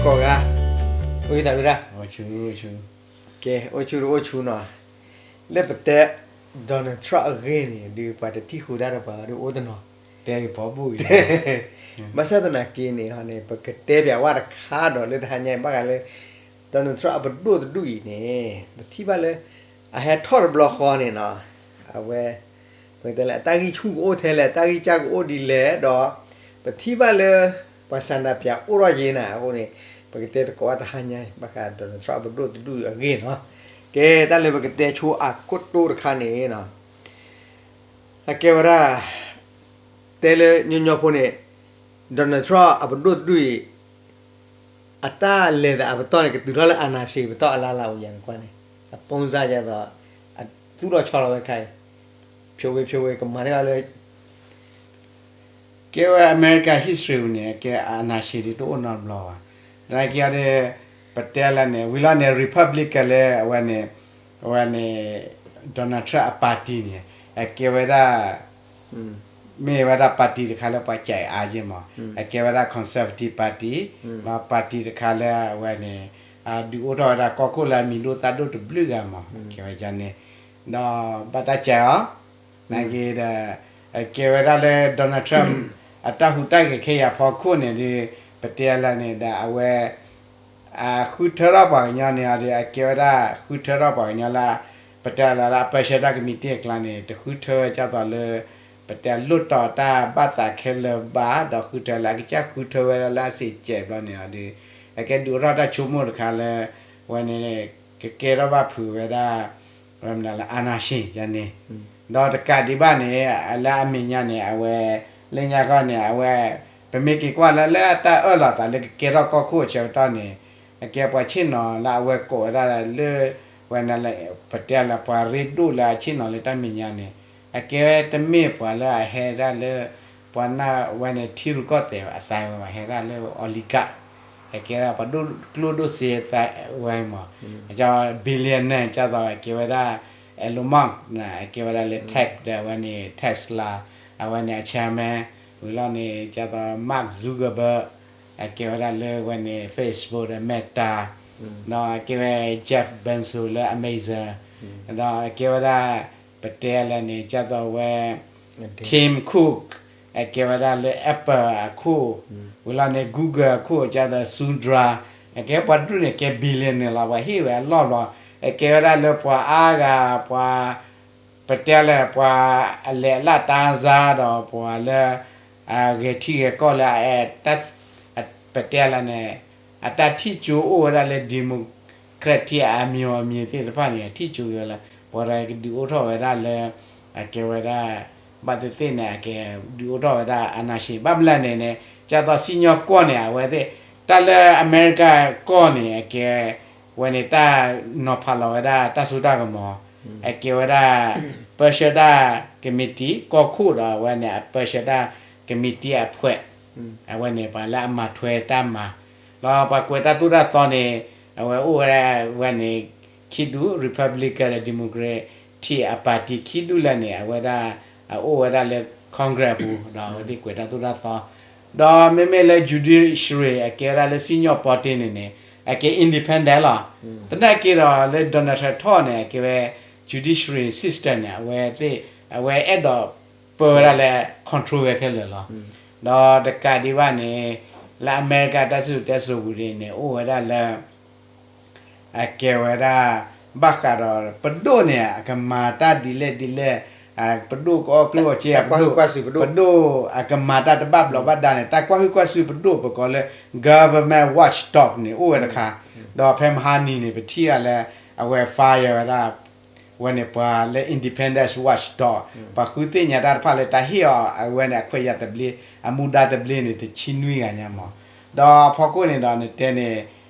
ကိးဂၤ, အိၣ်သးဝဲဒၣ်, ကဲ အိၣ်ဆူၣ်တအိၣ်ဆူၣ်နီၤ, လၢပတဲ Donald Trump အဂ့ၢ်န့ၣ် ဒုးပှၤတထံၣ်ဃုာ်ဒၣ်ဒီးပှၤဂၤဒုးအိၣ်တနီၤ, တဲက့ၤဖီဘူၣ်အံၤ, ဘၣ်ဆၣ်သနာ်က့န့ၣ်န့ၣ် ပကတဲပၠးဝဲတခါဒီးလၢတဟါညါအံၤ ဘၣ်ဃးလၢ Donald Trump အပဒိၣ်တဒူၣ်အံၤန့ၣ် ပထံၣ်ဘၣ်လၢ အဟဲထီၣ်တဘျီဃီန့ၣ်နီၤ, အဝဲ ပကတဲလၢအတၢ်ဂံၢ်ဆူၣ်ကအိၣ်ထဲလဲၣ်, အတၢ်ဂံၢ်စၢ်ကအိၣ်ဒ်လဲၣ်ဒီး ပထံၣ်ဘၣ်လၢ ပှၤဆန္ဒပြအိၣ်ထီၣ်က့ၤနၤအဃိန့ၣ် ပကတဲသကိးတဟါညါအံၤ ဘၣ်ဃး Donald Trump အပဒိၣ်တဒူၣ်အဂ့ၢ်နီၤ, ကဲတၢ်လၢပကတဲဆိအခိၣ်တိတခါန့ၣ်နီၤ, အကဲဝဲဒၣ် တဲလၢညီညီဖိန့ၣ် Donald Trump အပဒိၣ်တဒူၣ်အံၤ အတၢ်လဲၤသးအပတီၢ်န့ၣ် ကတုၤထီၣ်လၢ အာဏာရှင် ပတီၢ်အလါလါအိၣ်ယၤနကွၢ်န့ၣ်, အပူၤစၢ်ယၤသိး အသူၣ်ထီၣ်ဆီလီၤဝဲခါအံၤ, ဖျိဝဲဖျိဝဲကမၤန့ၢ်အီၤလၢ ကဲဝဲ America history ပူၤန့ၣ် ကဲ အာဏာရှင် ဒ်တအိၣ်နီတဘျီဘၣ်, သနာ်က့ဒီး ပတဲလၢန့ၣ် ဝံၤလီၤန့ၣ် Republican လၢအဝဲန့ၣ် အဝဲန့ၣ် Donald Trump အ party န့ၣ် အကဲဝဲဒၣ် မ့ၢ်ဝဲဒၣ် party တခါလၢပှၤစဲးအါယဲၢ်မး, အကဲဝဲဒၣ် Conservative Party, ဒီး party တခါလၢအဝဲန့ၣ် ဒုးအိၣ်ထီၣ်ဝဲဒၣ်ကီၢ်ခိၣ်လၢအမံၤဒိၣ်သၣ်ဒိၣ်တဘျုးဂၤမး, ကဲဝဲန့ၣ် ဒီးဘၣ်တၢ်စဲးအီၤ, နာ်က့ဒီး အကဲဝဲဒၣ်လၢ Donald Trump အတၢ်ဟူးတၢ်ဂဲၤခဲအံၤအဖီခိၣ်န့ၣ်ဒီး ပတဲလၢန့ၣ်ဒီး အဝဲ အဃုထၢထီၣ်ပှၤကညီန့ၣ်ဒီး အကဲဝဲဒၣ်ဃုထၢထီၣ်ပှၤကညီလၢ ပတဲလၢ အပၢဆှၢတၢ်ကမံးတံာ်အကျါန့ၣ် တဃုထၢဝဲဒ်သိးလၢ ပတဲလိၣ်တီၤတၢ်ဘၣ်သးခဲလၢာ်ဘၣ် ဒီးဃုထၢလၢအကစၢ်ဃုထၢဝဲဒၣ်လၢအစ့ၢ်ကီးဘျီန့ၣ်ဒီး အကဲဒုးအိၣ်ထီၣ်တၢ်ဆိကမိၣ်တခါလၢ ဝဲန့ၣ် ကကဲထီၣ်ဘၣ်ဖုးဝဲဒၣ် ဝဲမနုၤလၢ အာဏာရှင် ယၤန့ၣ်, ဒီးတကးဒံးဘၣ်န့ၣ် လၢအမဲာ်ညါန့ၣ် အဝဲ လၢညါခီန့ၣ် အဝဲ ပမ့ၢ်က့ၤကွၢ်လၢလၢတၢ်အၢၣ်လီၤသးလၢကကဲထီၣ်ကီၢ်ခိၣ်အဆၢကတီၢ်န့ၣ် အကဲပှၤဆ့ၣ်နီၤလၢအဝဲကိးဝဲဒၣ်လၢ ဝဲန့ၣ်လၢ ပတဲလၢပှၤရ့ဒိၣ်လၢအဆ့ၣ်နီၤလၢတၢ်မဲာ်ညါန့ၣ် အကဲဝဲတမ့ၢ်ပှၤလၢအဟဲဒၣ်လၢ ပှၤနၢ်ဝဲန့ၣ် ထံရူၢ်ကီၢ်သဲးအသးဝဲဘၣ် ဟဲဒၣ်လၢ oligarch အကဲဒၣ်ပှၤဒိၣ်ကျိၣ်ဒိၣ်စ့သးဝဲမး, က billionaire ကသိးအကဲဝဲဒၣ် Elon Musk အကဲဝဲဒၣ်လၢ tech ဒီးအဝဲန့ၣ် Tesla အဝဲန့ၣ်အ chairman ဝံၤလီၤန့ၣ် ကသိး Mark Zuckerberg အကဲဝဲဒၣ်လၢဝဲန့ၣ် Facebook ဒီး Meta ဒီးအကဲဝဲ Jeff Bezos လၢ Amazon ဒီးအကဲဝဲဒၣ် ပတဲလၢန့ၣ် ကသိးဝဲ Tim Cook အကဲဝဲဒၣ်လၢ Apple အခိၣ်, ဝံၤလီၤန့ၣ် Google အခိၣ် ကသိး Sundar အကဲပှၤဒူၣ်န့ၣ်ကဲ billionaire လီၤ ပှၤဟ့ၣ်ဝဲအလီၢ်ဘျီ, အကဲဝဲဒၣ်လၢပှၤအါဂၤ ပှၤ ပတဲလၢပှၤအလဲၤအလၣ်တၢ်စါဒီးပှၤလၢ အဂဲၤထံဂဲၤကီၢ်လၢ ပတဲလၢန့ၣ် အတၢ်ထံၣ်ကၠိအိၣ်ဝဲဒၣ်လၢ democratic အမျိုးအမည်သ့ၣ်တဖၣ်န့ၣ် ထံၣ်ကၠိက့ၤဝဲလၢ ပှၤကဒုးအိၣ်ထီၣ်ဝဲဒၣ်လၢ အကဲဝဲဒၣ် ဘၣ်သ့ၣ်သ့ၣ်န့ၣ် အကဲဒုးအိၣ်ထီၣ်ဝဲဒၣ် အာဏာရှင် ဘၣ်မနုၤလဲၣ်န့ၣ်န့ၣ် ကသိးစံၣ်ညီၣ်ကွီၢ်န့ၣ် အဝဲသ့ၣ် တၢ်လၢအမဲရကၤကီၢ်န့ၣ် အကဲ ဝဲန့ၣ်တၢ်နီၤဖးလီၤဝဲဒၣ် တၢ်စိတၢ်ကမီၤ အကဲဝဲဒၣ် ပၢဆှၢတၢ်ကမံးတံာ် ကီၢ်ခိၣ်ဒီး အဝဲန့ၣ် အပၢဆှၢတၢ်ကမံးတံာ်အဖှဲး အဝဲန့ၣ် ပှၤလၢအမၤထွဲတၢ်မၤ လီၤ ပှၤကွဲးတၢ်သိၣ်တၢ်သီန့ၣ် အဝဲအိၣ်ဝဲဒၣ် ဝဲန့ၣ် ခံဒူၣ် Republican ဒီး Democratic အ party ခံဒူၣ်လၢန့ၣ် အဝဲဒၣ် အအိၣ်ဝဲဒၣ်လၢ Congress အပူၤ ဒီးအဝဲသ့ၣ်ကွဲးတၢ်သိၣ်တၢ်သီ ဒီးမ့မ့ၢ်လၢ judiciary အကဲဝဲဒၣ်လၢစံၣ်ညီၣ်ပီတ့ၢ်န့ၣ်န့ၣ် အကဲ independent လီၤ. သနာ်က့ဒီးလၢ Donald Trump ထီၣ်န့ၣ် အကဲဝဲ judiciary system န့ၣ် အဝဲသ့ၣ် အဝဲအဲၣ်ဒိးပၢဝဲဒၣ်လၢ control ဝဲခဲလၢာ်လီၤ. ဒီးတကးဒံးဘၣ်န့ၣ် လၢအမဲရကၤတၢ်စံၣ်စိၤတဲစိၤပူၤန့ၣ်န့ၣ် အိၣ်ဝဲဒၣ်လၢ အကဲဝဲဒၣ် ဘၣ်ဃးဒီး ပဒိၣ်န့ၣ် အကမၤတၢ်ဒ်လဲၣ်ဒ်လဲၣ် ပဒိၣ်ကအီၣ်ကျိၣ်အီၣ်စ့ ပဒိၣ်အကမၤတၢ်တဘၣ်ဘျီးဘၣ်ဒါန့ၣ် တၢ်ကွၢ်ဟုၣ်ကွၢ်စူၣ်ပဒိၣ်ပကိးလၢ government watchdog န့ၣ် အိၣ်ဝဲတခါ ဒီးဖဲမဟါနံၤန့ၣ် ပထံၣ်အီၤလၢ အဝဲ fire ဝဲဒၣ် ဝဲန့ၣ်ပှၤလၢ independence watchdog ပှၤဃုသ့ၣ်ညါတၢ်တဖၣ်လၢတၢ်ဟ့ၣ်အီၤ အဝဲန့ၣ်အခွဲးယာ်သဘျ့ အမူဒါသဘျ့န့ၣ် တဆံနွံဂၤညါမး ဒီးအဖီခိၣ်န့ၣ်ဒီး နတဲန့ၣ်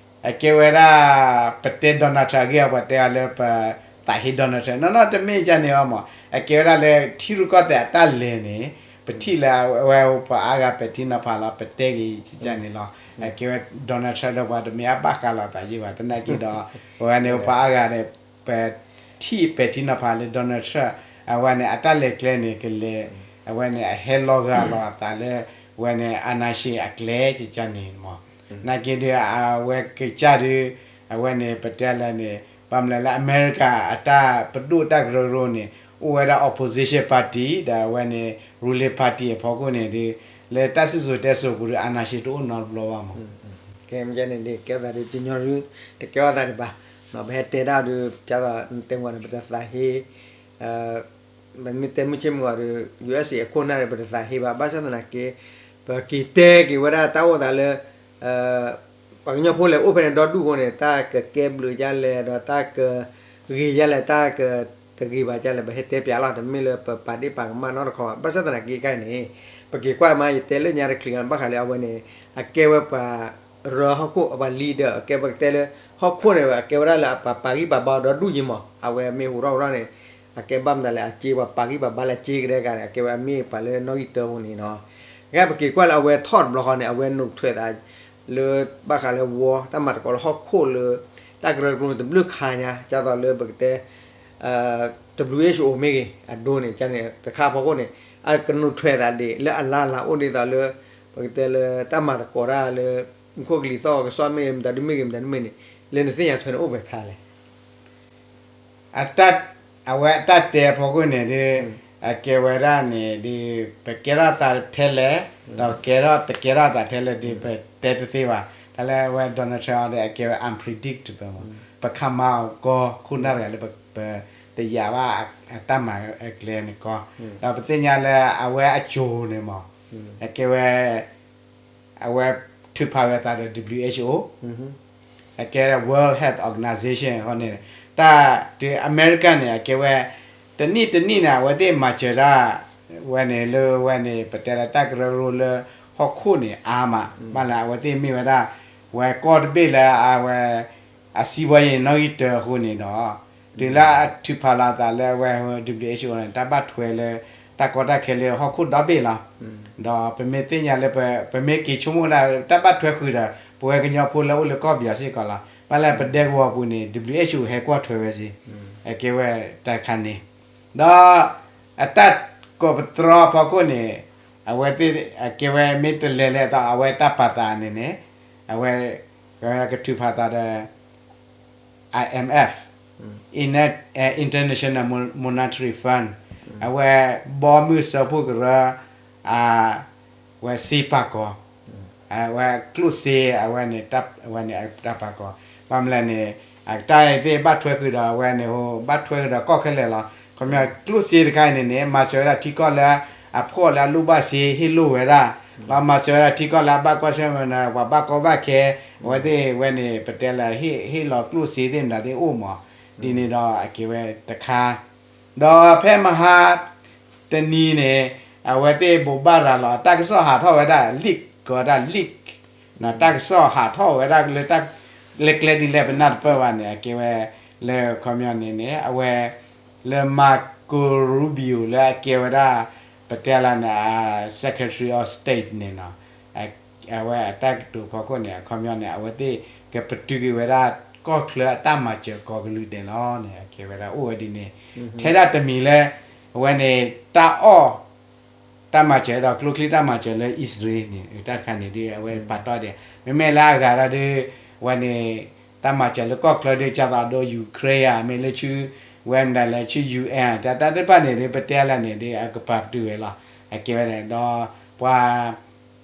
အကဲဝဲဒၣ် ပတဲ Donald Trump အဂ့ၢ်အီၤ ပှၤတဲအီၤလၢပသးဟ့ Donald Trump နီၢ်နီၢ်တမ့ၢ်ကန့ၣ်အီၤမး အကဲဝဲဒၣ်လၢထံရူၢ်ကီၢ်သဲးအတၢ်လဲၤန့ၣ် ပထံၣ်လၢအဝဲပှၤအါဂၤပဲာ်ထံနီၤဖးလီၤ ပတဲက့ၤကန့ၣ်လီၤ အကဲဝဲ Donald Trump ဒီးပှၤတမ့ၢ်အဘၣ်ဃးလိာ်သးယံၤဘၣ် သနာ်က့ဒီး ပဝဲန့ၣ်ပှၤအါဂၤန့ၣ် ပထံၣ်ပဲာ်ထံနီၤဖးလၢ Donald Trump အဝဲန့ၣ် အတၢ်လဲၤကျဲန့ၣ် ကလဲၤ အဝဲန့ၣ် အဟဲလီၤဂာ်လီၤအသးလၢ ဝဲန့ၣ် အာဏာရှင် အကျဲကန့ၣ်မး နာ်က့ဒီးအဝဲကစၢ်ဒီး အဝဲန့ၣ် ပတဲလဲၣ်န့ၣ် ဘၣ်မနုၤလၢအမဲရကၤအတၢ်ပဒိၣ်တၢ်ကရၢကရိန့ၣ် အိၣ်ဝဲဒၣ် opposition party ဒီးအဝဲန့ၣ် ruling party အဖီခိၣ်န့ၣ်ဒီး လၢတၢ်စံၣ်စိၤတဲစိၤပူၤဒီး အာဏာရှင် တအိၣ်နီတဘျီဘၣ်မး. ကဲန့ၣ်ဒ်ကဲသးဒ် တညီရူ တကဲထီၣ်သးဒံးဘၣ်, ပဟဲတဲဒၣ်ဒီး ကၢ်သိးတဲမ့ၢ်န့ၣ် ပတသးဟ့ ပမ့ၢ်တဲမုၢ်ဆ့ၣ်မုၢ်ဂီၤဒီး ယူအက်စ့ၣ် အခိၣ်နၢ်ဒီး ပတသးဟ့ဘၣ်. ဘၣ်ဆၣ်သနာ်က့ ပက့ၤတဲက့ၤဝဲဒၣ်တၢ်အိၣ်သးလၢ ပှၤကညီဖိလဲၤအိၣ်ဖဲန့ၣ်ဒီဒူၣ်အဃိန့ၣ် တၢ်ကကဲဘျုးဒ်လဲၣ် ဒီးတၢ်ကဂ့ၤဒ်လဲၣ် တၢ်ကတဂ့ၤဘၣ်ဒ်လဲၣ် ပဟဲတဲပၠးလီၤ. တမ့ၢ်လၢပပာ်ဒ့ၣ်ပာ်ကမၣ်နီတခီဘၣ်. ဘၣ်ဆၣ်သနာ်က့ခဲအံၤန့ၣ် ပက့ၤကွၢ်မး ယတဲလၢညါတချုး ဘၣ်ဃးလၢအဝဲန့ၣ် အကဲဝဲပှၤရၢဟီၣ်ခိၣ် ပှၤ leader အကဲပကတဲလၢ ဟီၣ်ခိၣ်န့ၣ် အကဲဝဲဒၣ်လၢအပာ်ပာ်ဂံၢ်ပာ်ဘါဒီဒူၣ်ယံၤမး. အဝဲမ့ၢ်ဟူးထီၣ်ဟူးထီၣ်န့ၣ် အကဲဘၣ်မတၤလဲၣ် အစ့ ပှၤပာ်ဂံၢ်ပာ်ဘါလၢအစ့ကဒဲကဒဲ အကဲဝဲအမ့ၢ်ပှၤလၢနီၣ်ဂံၢ်တၢအဃိန့ၣ်နီၤ. ဂ့ၢ်ပက့ၤကွၢ်လၢအဝဲထီၣ်တဘျီဃီန့ၣ် အဝဲနုတ်ထွက်သး လၢဘၣ်ဃးလၢဝီ တၢ်မၤသကိးလၢဟီၣ်ခိၣ်လၢ တၢ်ကရၢကရိန့ၣ် တဘျုးခါညါ ဒ်သိးလၢပကတဲ WHO မ့ၢ်ဂ့ၤ အဒိန့ၣ် ကန့ၣ်တခါအဖီခိၣ်န့ၣ် အကနုတ်ထွက်သးဒ်လၢအလါလါအိၣ်ဒ်သိးလၢ ပကတဲလၢတၢ်မၤသကိးတၢ်လၢ မူခိၣ်ကလံၤသီၣ်ကစီၣ်မ့ၢ်ဂ့ၤ မတၤဒုမ့ၢ်ဂ့ၤ မတၤဒုမ့ၢ်န့ၣ် လၢနသ့ၣ်ညါထွဲန့ၣ်အိၣ်ပှဲၤခါလဲၣ်. အတၢ် အဝဲအတၢ်တဲအဖီခိၣ်န့ၣ်ဒီး အကဲဝဲဒၣ်န့ၣ်ဒီး ပကဲထီၣ်သးထဲလဲၣ် ဒီးကဲထီၣ်တကဲထီၣ်သးထဲလဲၣ်ဒီး ပတဲတသ့ဘၣ်. တၢ်လၢအဝဲ Donald Trump ဒီး အကဲဝဲ unpredictable မး ပခါမါအီၤကီ ခိၣ်နၢ်တဂၤလၢပ တယာ်ဘၣ်အတၢ်မၤအကျဲန့ၣ်ကီ ဒီးပသ့ၣ်ညါလၢအဝဲအကိၤန့ၣ်မး အကဲဝဲ အဝဲထုးဖးဝဲအသးဒီး WHO အကဲ World Health Organization အဃိန့ၣ် တၢ်တုၤအမဲရကၤန့ၣ် အကဲဝဲ တနံၣ်တနံၣ်န့ၣ် အဝဲသ့ၣ်မၤစၢၤတၢ် ဝဲန့ၣ်လၢဝဲန့ၣ် ပတဲလၢတၢ်ကရၢကရိလၢဟီၣ်ခိၣ်န့ၣ်အါမး ဘၣ်လၢအဝဲသ့ၣ်မ့ၢ်ဝဲဒၣ် ဝဲကီၢ်တဘ့ၣ်လၢအဝဲ အစံးဘီယံၤနီၣ်ဂံၢ်တၢအဃိန့ၣ်ဒီး တုၤလၢအထုးဖးလီၤအသးလၢအဝဲ WHO န့ၣ် တၢ်ဘၣ်ထွဲလၢ တၢ်ကီတၢ်ခဲလၢဟီၣ်ခိၣ်ဒီဘ့ၣ်လီၤ. ဒီးပမ့ၢ်သ့ၣ်ညါလၢ ပမ့ၢ်က့ၤဆိကမိၣ်ဒၣ် တၢ်ဘၣ်ထွဲဃုာ်ဒီး ပဝဲကညီဖိလၢအိၣ်လၢကီၢ်ပယီၤစ့ၢ်ကီးလီၤ. ဘၣ်လၢပဒဲကဝီၤပူၤန့ၣ် WHO ဟဲကွၢ်ထွဲဝဲစ့ၢ် အကဲဝဲတၢ်တခါန့ၣ် ဒီးအတၢ်ကိးပတြီအဖီခိၣ်န့ၣ် အဝဲသ့ၣ်အကဲဝဲမ့ၢ်တလဲၤလဲၤအသး အဝဲတၢ်ပာ်သးန့ၣ်န့ၣ် အဝဲ ကထုးဖးသးဒီး IMF, International Monetary Fund အဝဲဘီမုၢ်စၢဖှိၣ်ကရၢ အဝဲစ့ပာ်ကီၤ အဝဲကျိၣ်စ့ အဝဲန့ၣ် အဝဲန့ၣ်တၢ်ပာ်ကီၤ ဘၣ်မနုၤလဲၣ်န့ၣ် အတၢ်သ့ၣ်ဘၣ်ထွဲဃုာ်ဒီးအဝဲန့ၣ် ဘၣ်ထွဲဃုာ်ဒီးကီၢ်ခဲလၢာ်လီၤ. ခီပညီကျိၣ်စ့တခါအံၤန့ၣ်န့ၣ် မၤစၢၤဝဲဒၣ်ထံကီၢ်လၢအဖှီၣ်လၢအလိၣ်ဘၣ်စ့ဟ့ၣ်လိၣ်ဝဲဒၣ် ဒီးမၤစၢၤဝဲဒၣ်ထံကီၢ်လၢအဘၣ်ကွၢ်ဆၢၣ်မဲာ်န့ၣ် ပှၤဘၣ်ကီဘၣ်ခဲ အဝဲသ့ၣ်ဝဲန့ၣ် ပတဲလၢဟ့ၣ်လီၤကျိၣ်စ့သ့ၣ်မတၤသ့ၣ်အိၣ်မး ဒ်န့ၣ်ဒီးအကဲဝဲတခါ ဒီးဖဲမဟါ တနံၤန့ၣ် အဝဲသ့ၣ်ဘိးဘၣ်ရၤလီၤ တၢ်ကစီၣ်ဟးထီၣ်ဝဲဒၣ် leak ကီးဒၣ် leak တၢ်ကစီၣ်ဟးထီၣ်ဝဲဒၣ်လၢ လၢကျဲဒ်လဲၣ်ပနၢ်တပၢၢ်ဘၣ်န့ၣ် အကဲဝဲလၢခီပညီန့ၣ်န့ၣ် အဝဲ လၢ Marco Rubio လၢအကဲဝဲဒၣ် ပတဲလၢန့ၣ် Secretary of State န့ၣ်နီၤ အဝဲအတၢ်ကတိၤဖီခိၣ်န့ၣ် အခီပညီန့ၣ် အဝဲသ့ၣ်ကပတုာ်က့ၤဝဲဒၣ် ကီၢ်ချၢအတၢ်မၤစၢၤကိးကလုာ်ဒဲးလီၤန့ၣ် အကဲဝဲဒၣ်အိၣ်ဝဲဒ်န့ၣ် ထဲဒၣ်တမံၤလၢ အဝဲန့ၣ် တၢ်အီၣ် တၢ်မၤစၢၤဒီးကျိချံတၢ်မၤစၢၤလၢအံၣ်စရ့လးန့ၣ် တၢ်တခါန့ၣ်ဒီး အဝဲပာ်တီၢ်ဒဲး မ့မ့ၢ်လၢအဂၤဒီး အဝဲန့ၣ် တၢ်မၤစၢၤလၢကီၢ်ချၢဒီး ကၢ်သိးဒီး Ukraine မ့ၢ်လၢဆူ ဝဲမတၤလဲၣ် ဆူ UN တၢ်တၢ်သ့ၣ်တဖၣ်န့ၣ်ဒီး ပတဲလၢန့ၣ်ဒီး အကပာ်ပတုာ်ဝဲလီၤ. အကဲဝဲန့ၣ်ဒီး ပှၤ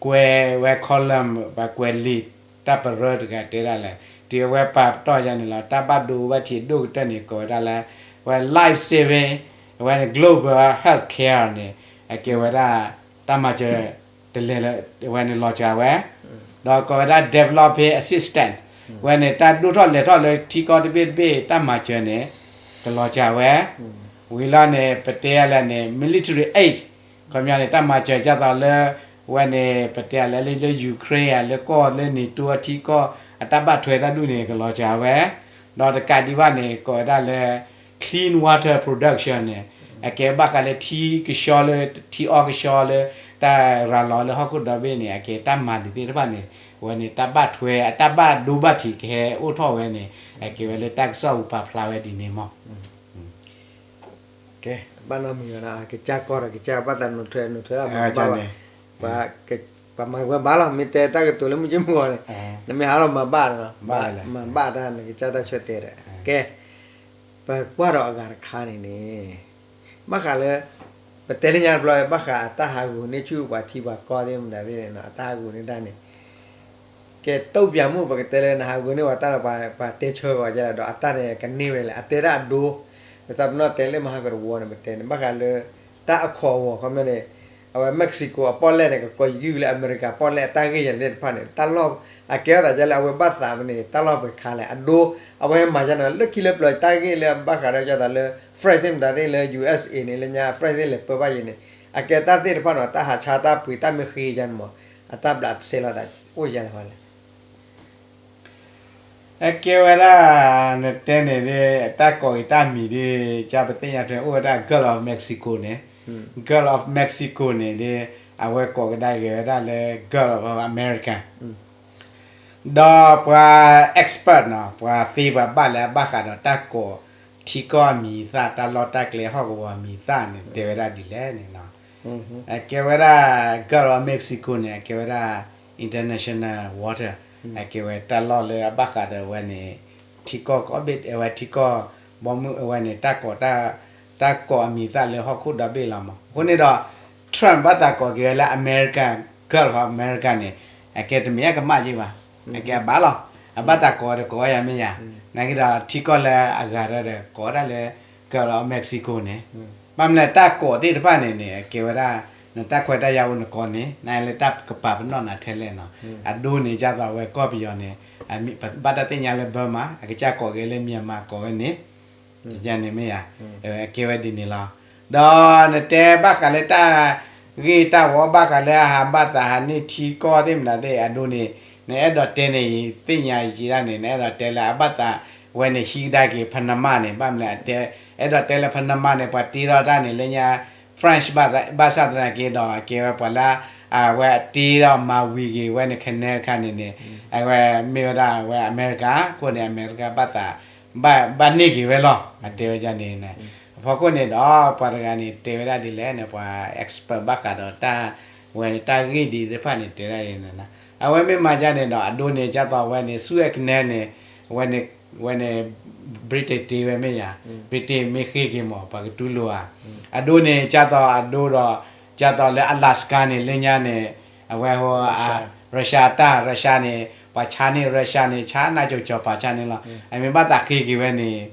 ကွဲးဝဲ column ပှၤကွဲးလံာ်တၢ်ပရၢတဂၤတဲဒၣ်လဲၣ် တုၤအဝဲပာ်ပတီၢ်ယါန့ၣ်လီၤ တၢ်ဘၣ်ဒိဘၣ်ထံးအဒိၣ်ကတၢၢ်န့ၣ် ကိးဝဲဒၣ်လၢ ဝဲ life saving အဝဲန့ၣ် global health care န့ၣ် အကဲဝဲဒၣ် တၢ်မၤစၢၤ တလဲၤလၢ အဝဲန့ၣ်လီၤစှၤဝဲ ဒီးကိးဝဲဒၣ် developing assistance အဝဲန့ၣ် တၢ်ဒိၣ်ထီၣ်လဲၤထီၣ်လၢထံကီၢ်တဘ့ၣ်တဘ့ၣ်တၢ်မၤစၢၤန့ၣ် ကလီၤစှၤဝဲ ဝံၤလီၤန့ၣ် ပတဲလၢန့ၣ် military aid ခီပညီန့ၣ် တၢ်မၤစၢၤကၢ်သိးလၢ ဝဲန့ၣ် ပတဲလၢလၢ Ukraine လၢကီၢ်လၢ NATO အထံကီၢ် အတၢ်ဘၣ်ထွဲတၢ်ဒူၣ်န့ၣ် ကလီၤစှၤဝဲ ဒီးတကးဒံးဘၣ်န့ၣ် ကိးဝဲဒၣ်လၢ clean water production န့ၣ် အကဲဘၣ်ဃးလၢထံကဆှီလၢ ထံအီကဆှီလၢ တၢ်ရၤလီၤလၢဟီၣ်ခိၣ်ဒီဘ့ၣ်န့ၣ် အကဲတၢ်မၤဒ်သ့ၣ်တဖၣ်န့ၣ် အဝဲန့ၣ် တၢ်ဘၣ်ထွဲ အတၢ်ဘၣ်ဒိဘၣ်ထံးကဟဲအိၣ်ထီၣ်ဝဲန့ၣ် အကဲဝဲလၢတၢ်ကစီၣ်ပူၤပာ်ဖျါဝဲဒ်န့ၣ်မး ကဘၣ်နီတမံၤဘၣ် ကစၢ်ကီၢ်ဒီးကစၢ်ဘၣ်သးနုာ်ထွဲနုာ်ထွဲလၢဘၣ်ဘၣ် ပှၤက ပှၤမၤဝဲဘၣ်လီၤ, မ့ၢ်တဲတၢ်ကတိၤလၢမုၢ်ကၠ့မုၢ်ဂီၤန့ၣ်, နမ့ၢ်ဟးလီၤမၤဘၣ်, မၤဘၣ်တၢ်နကစၢ်တၢ်ဆၢတဲာ်ဒီး, ကဲ, ပကွၢ်ဒီးအဂၤတခါန့ၣ်န့ၣ်, ဘၣ်ဃးလၢ, ပတဲလၢညါတဘျီ ဘၣ်ဃးအတၢ်ဟးဂူာ်န့ၢ်ဆူၣ်ပှၤထံပှၤကီၢ်သ့ၣ်မတၤသ့ၣ်န့ၣ်နီၤ, အတၢ်ဟးဂူာ်န့ၢ်တၢ်န့ၣ် ကဲ တုံ့ပြန်မှု ပကတဲလၢနဟးဂူာ်န့ၢ်ပှၤတၢ်လီၤ ပှၤတဲဆၢကီးကဒီး အတၢ်န့ၣ်ကန့ၢ်ဝဲလဲၣ်, အတဲဒၣ်အဒိ, ပသးပနီၣ်တဲလၢမဟါကတဝီန့ၣ် ပတဲန့ၣ် ဘၣ်ဃးလၢ တၢ်အခီၣ်အဂီၢ် ခီပညီန့ၣ်, အဝဲ Mexico အပီၣ်လဲၣ်န့ၣ် ကကိးယုၢ်လၢအမဲရကၤပီၣ်လဲၣ်အတၢ်ဂ့ၢ်ယၤသ့ၣ်တဖၣ်န့ၣ် တၢ်လီၢ်, အကဲထီၣ်သးဒ်လၢအဝဲဘၣ်သးဝဲန့ၣ် တၢ်လီၢ်ပှဲၤခါလဲၣ်, အဒိ, အဝဲမၤယါန့ၣ် လၢခံလၢပျၢၤတၢ်ဂ့ၢ်လၢဘၣ်ဃးဒီးဒ်သိးလၢ France သ့ၣ်မတၤသ့ၣ်လၢ ယူအက်စ်အေ န့ၣ် လၢညါ France သ့ၣ်လဲၤပၢဘၣ်ယဲန့ၣ်, အကဲတၢ်သ့ၣ်တဖၣ်န့ၣ် တၢ်ဟးဆါတၢ်ပှ့ၤတၢ်မ့ၢ်ဃ့ယါန့ၣ်မး, အတၢ်ဘျးစဲလီၤသးအိၣ်ယါလၢၤလဲၣ်. အကဲဝဲဒၣ် နတဲန့ၣ်ဒ် တၢ်ကိးက့ၤတၢ်မံၤဒ် ကပသ့ၣ်ညါထွဲအိၣ်ဝဲဒၣ် Gulf of Mexico န့ၣ်, Gulf of Mexico န့ၣ်ဒ် အဝဲကိးကဒါက့ၤဝဲဒၣ်လၢ Gulf of America ဒီးပှၤ expert နီၤ ပှၤသ့ပှၤဘၣ်လၢအဘၣ်ဃးဒီးတၢ်ကိးထံကီၢ်အမံၤအသၣ် တၢ်လီၢ်တၢ်ကျဲဟီၣ်ကဝီၤအမံၤအသၣ်န့ၣ် တဲဝဲဒၣ်ဒ်လဲၣ်န့ၣ်နီၤ, အကဲဝဲဒၣ် Gulf of Mexico န့ၣ် အကဲဝဲဒၣ် international water, အကဲဝဲတၢ်လီၢ်လၢအဘၣ်ဃးဒီးဝဲန့ၣ် ထံကီၢ်ကိးဘ့ၣ် အဝဲထံကီၢ် ဘီမုၢ်အဝဲန့ၣ် တၢ်ကိး တၢ်ကိးအမံၤအသၣ်လၢဟီၣ်ခိၣ်ဒီဘ့ၣ်လီၤမး. အဃိန့ၣ်ဒီး Trump ဘၣ်သးကိးက့ၤဝဲလၢ America, Gulf of America န့ၣ် အကဲတမ့ၢ်အကမၣ်က့ဘၣ်, အကဲအဘၣ်လီၤ, အဘၣ်သးကိးဒီးကိးဝဲယၤမ့ၢ်ယၤ, နာ်က့ဒီးထံကီၢ်လၢအဂၤဒီးကိးဝဲဒၣ်လၢ Gulf of Mexico န့ၣ်, ဘၣ်မနုၤလဲၣ်တၢ်ကိးသ့ၣ်တဖၣ်န့ၣ်န့ၣ် အကဲဝဲဒၣ် နတၢ်ခွဲးတၢ်ယာ်အိၣ်နကိးန့ၣ် နလၢတၢ်ကပာ်ပနီၣ်နၤထဲလဲၣ်နီၤ, အဒိန့ၣ် ဒ်သိးအဝဲကီၢ်ပယီၤန့ၣ် ဘၣ်တၢ်သ့ၣ်ညါလၢ Burma အကစၢ်ကိးက့ၤလၢ Myanmar ကိးဝဲန့ၣ် န့ၣ်မ့ၢ်ဧါ, အကဲဝဲဒ်န့ၣ်လီၤ. ဒီးနတဲဘၣ်ဃးလၢတၢ်ဂ့ၢ်တၢ်ဝီ ဘၣ်ဃးလၢအဟးဘၣ်သးဟးန့ၢ်ထံကီၢ်သ့ၣ်မတၤသ့ၣ်အဒိန့ၣ် နအဲၣ်ဒိးတဲန့ၣ် ယသ့ၣ်ညါယံာ်ဒၣ်န့ၣ် နအဲၣ်ဒိးတဲလၢအဘၣ်သးဝဲန့ၣ် ဟံးကဒါက့ၤ Panama န့ၣ် ဘၣ်မနုၤလဲၣ် အဲၣ်ဒိးတဲလၢ Panama န့ၣ် ပှၤတ့ထီၣ်တၢ်န့ၣ်လၢညါ French ဘၣ်ဆၣ်သနာ်က့ဒီး အကဲဝဲပှၤလၢ အဝဲတ့ဒီးမၤဝံၤက့ၤဝဲန့ၣ် Canal တခါန့ၣ်န့ၣ် အဝဲမ့ၢ်ဝဲဒၣ်ဝဲအမဲရကၤ အဃိန့ၣ် အမဲရကၤဘၣ်သး ဘၣ်န့ၢ်က့ၤဝဲလီၤ အတဲဝဲဒ်န့ၣ်န့ၣ်. အဖီခိၣ်န့ၣ်ဒီး ပှၤတဂၤန့ၣ် တဲဝဲဒၣ်ဒ်လဲၣ်န့ၣ် ပှၤ expert ဘၣ်ဃးဒီးတၢ် ဝဲန့ၣ်တၢ်ဂ့ၢ်ဒ်အံၤသ့ၣ်တဖၣ်န့ၣ် တဲဒၣ်အံၤန့ၣ် အဝဲမ့ၢ်မၤဒ်န့ၣ်ဒီး အဒိန့ၣ် ဒ်သိးဝဲန့ၣ် Suez Canal န့ၣ် ဝဲန့ၣ် Britain တ့ဝဲမ့ၢ်ယၤ Britain မ့ၢ်ဃ့က့ၤမး ပှၤကတူၢ်လိာ်ဧါ. အဒိန့ၣ် ဒ်သိးအဒိဒီး ဒ်သိးလၢ Alaska န့ၣ် လၢညါန့ၣ် အဝဲဟိ Russia တၢ် Russia န့ၣ် ပှၤဆါန့ၢ် Russia န့ၣ် ဆါနၢ်ကၠိၤကၠီၤပၤဆါန့ၣ်လီၤ. အမ့ၢ်ဘၣ်သးဃ့က့ၤဝဲန့ၣ်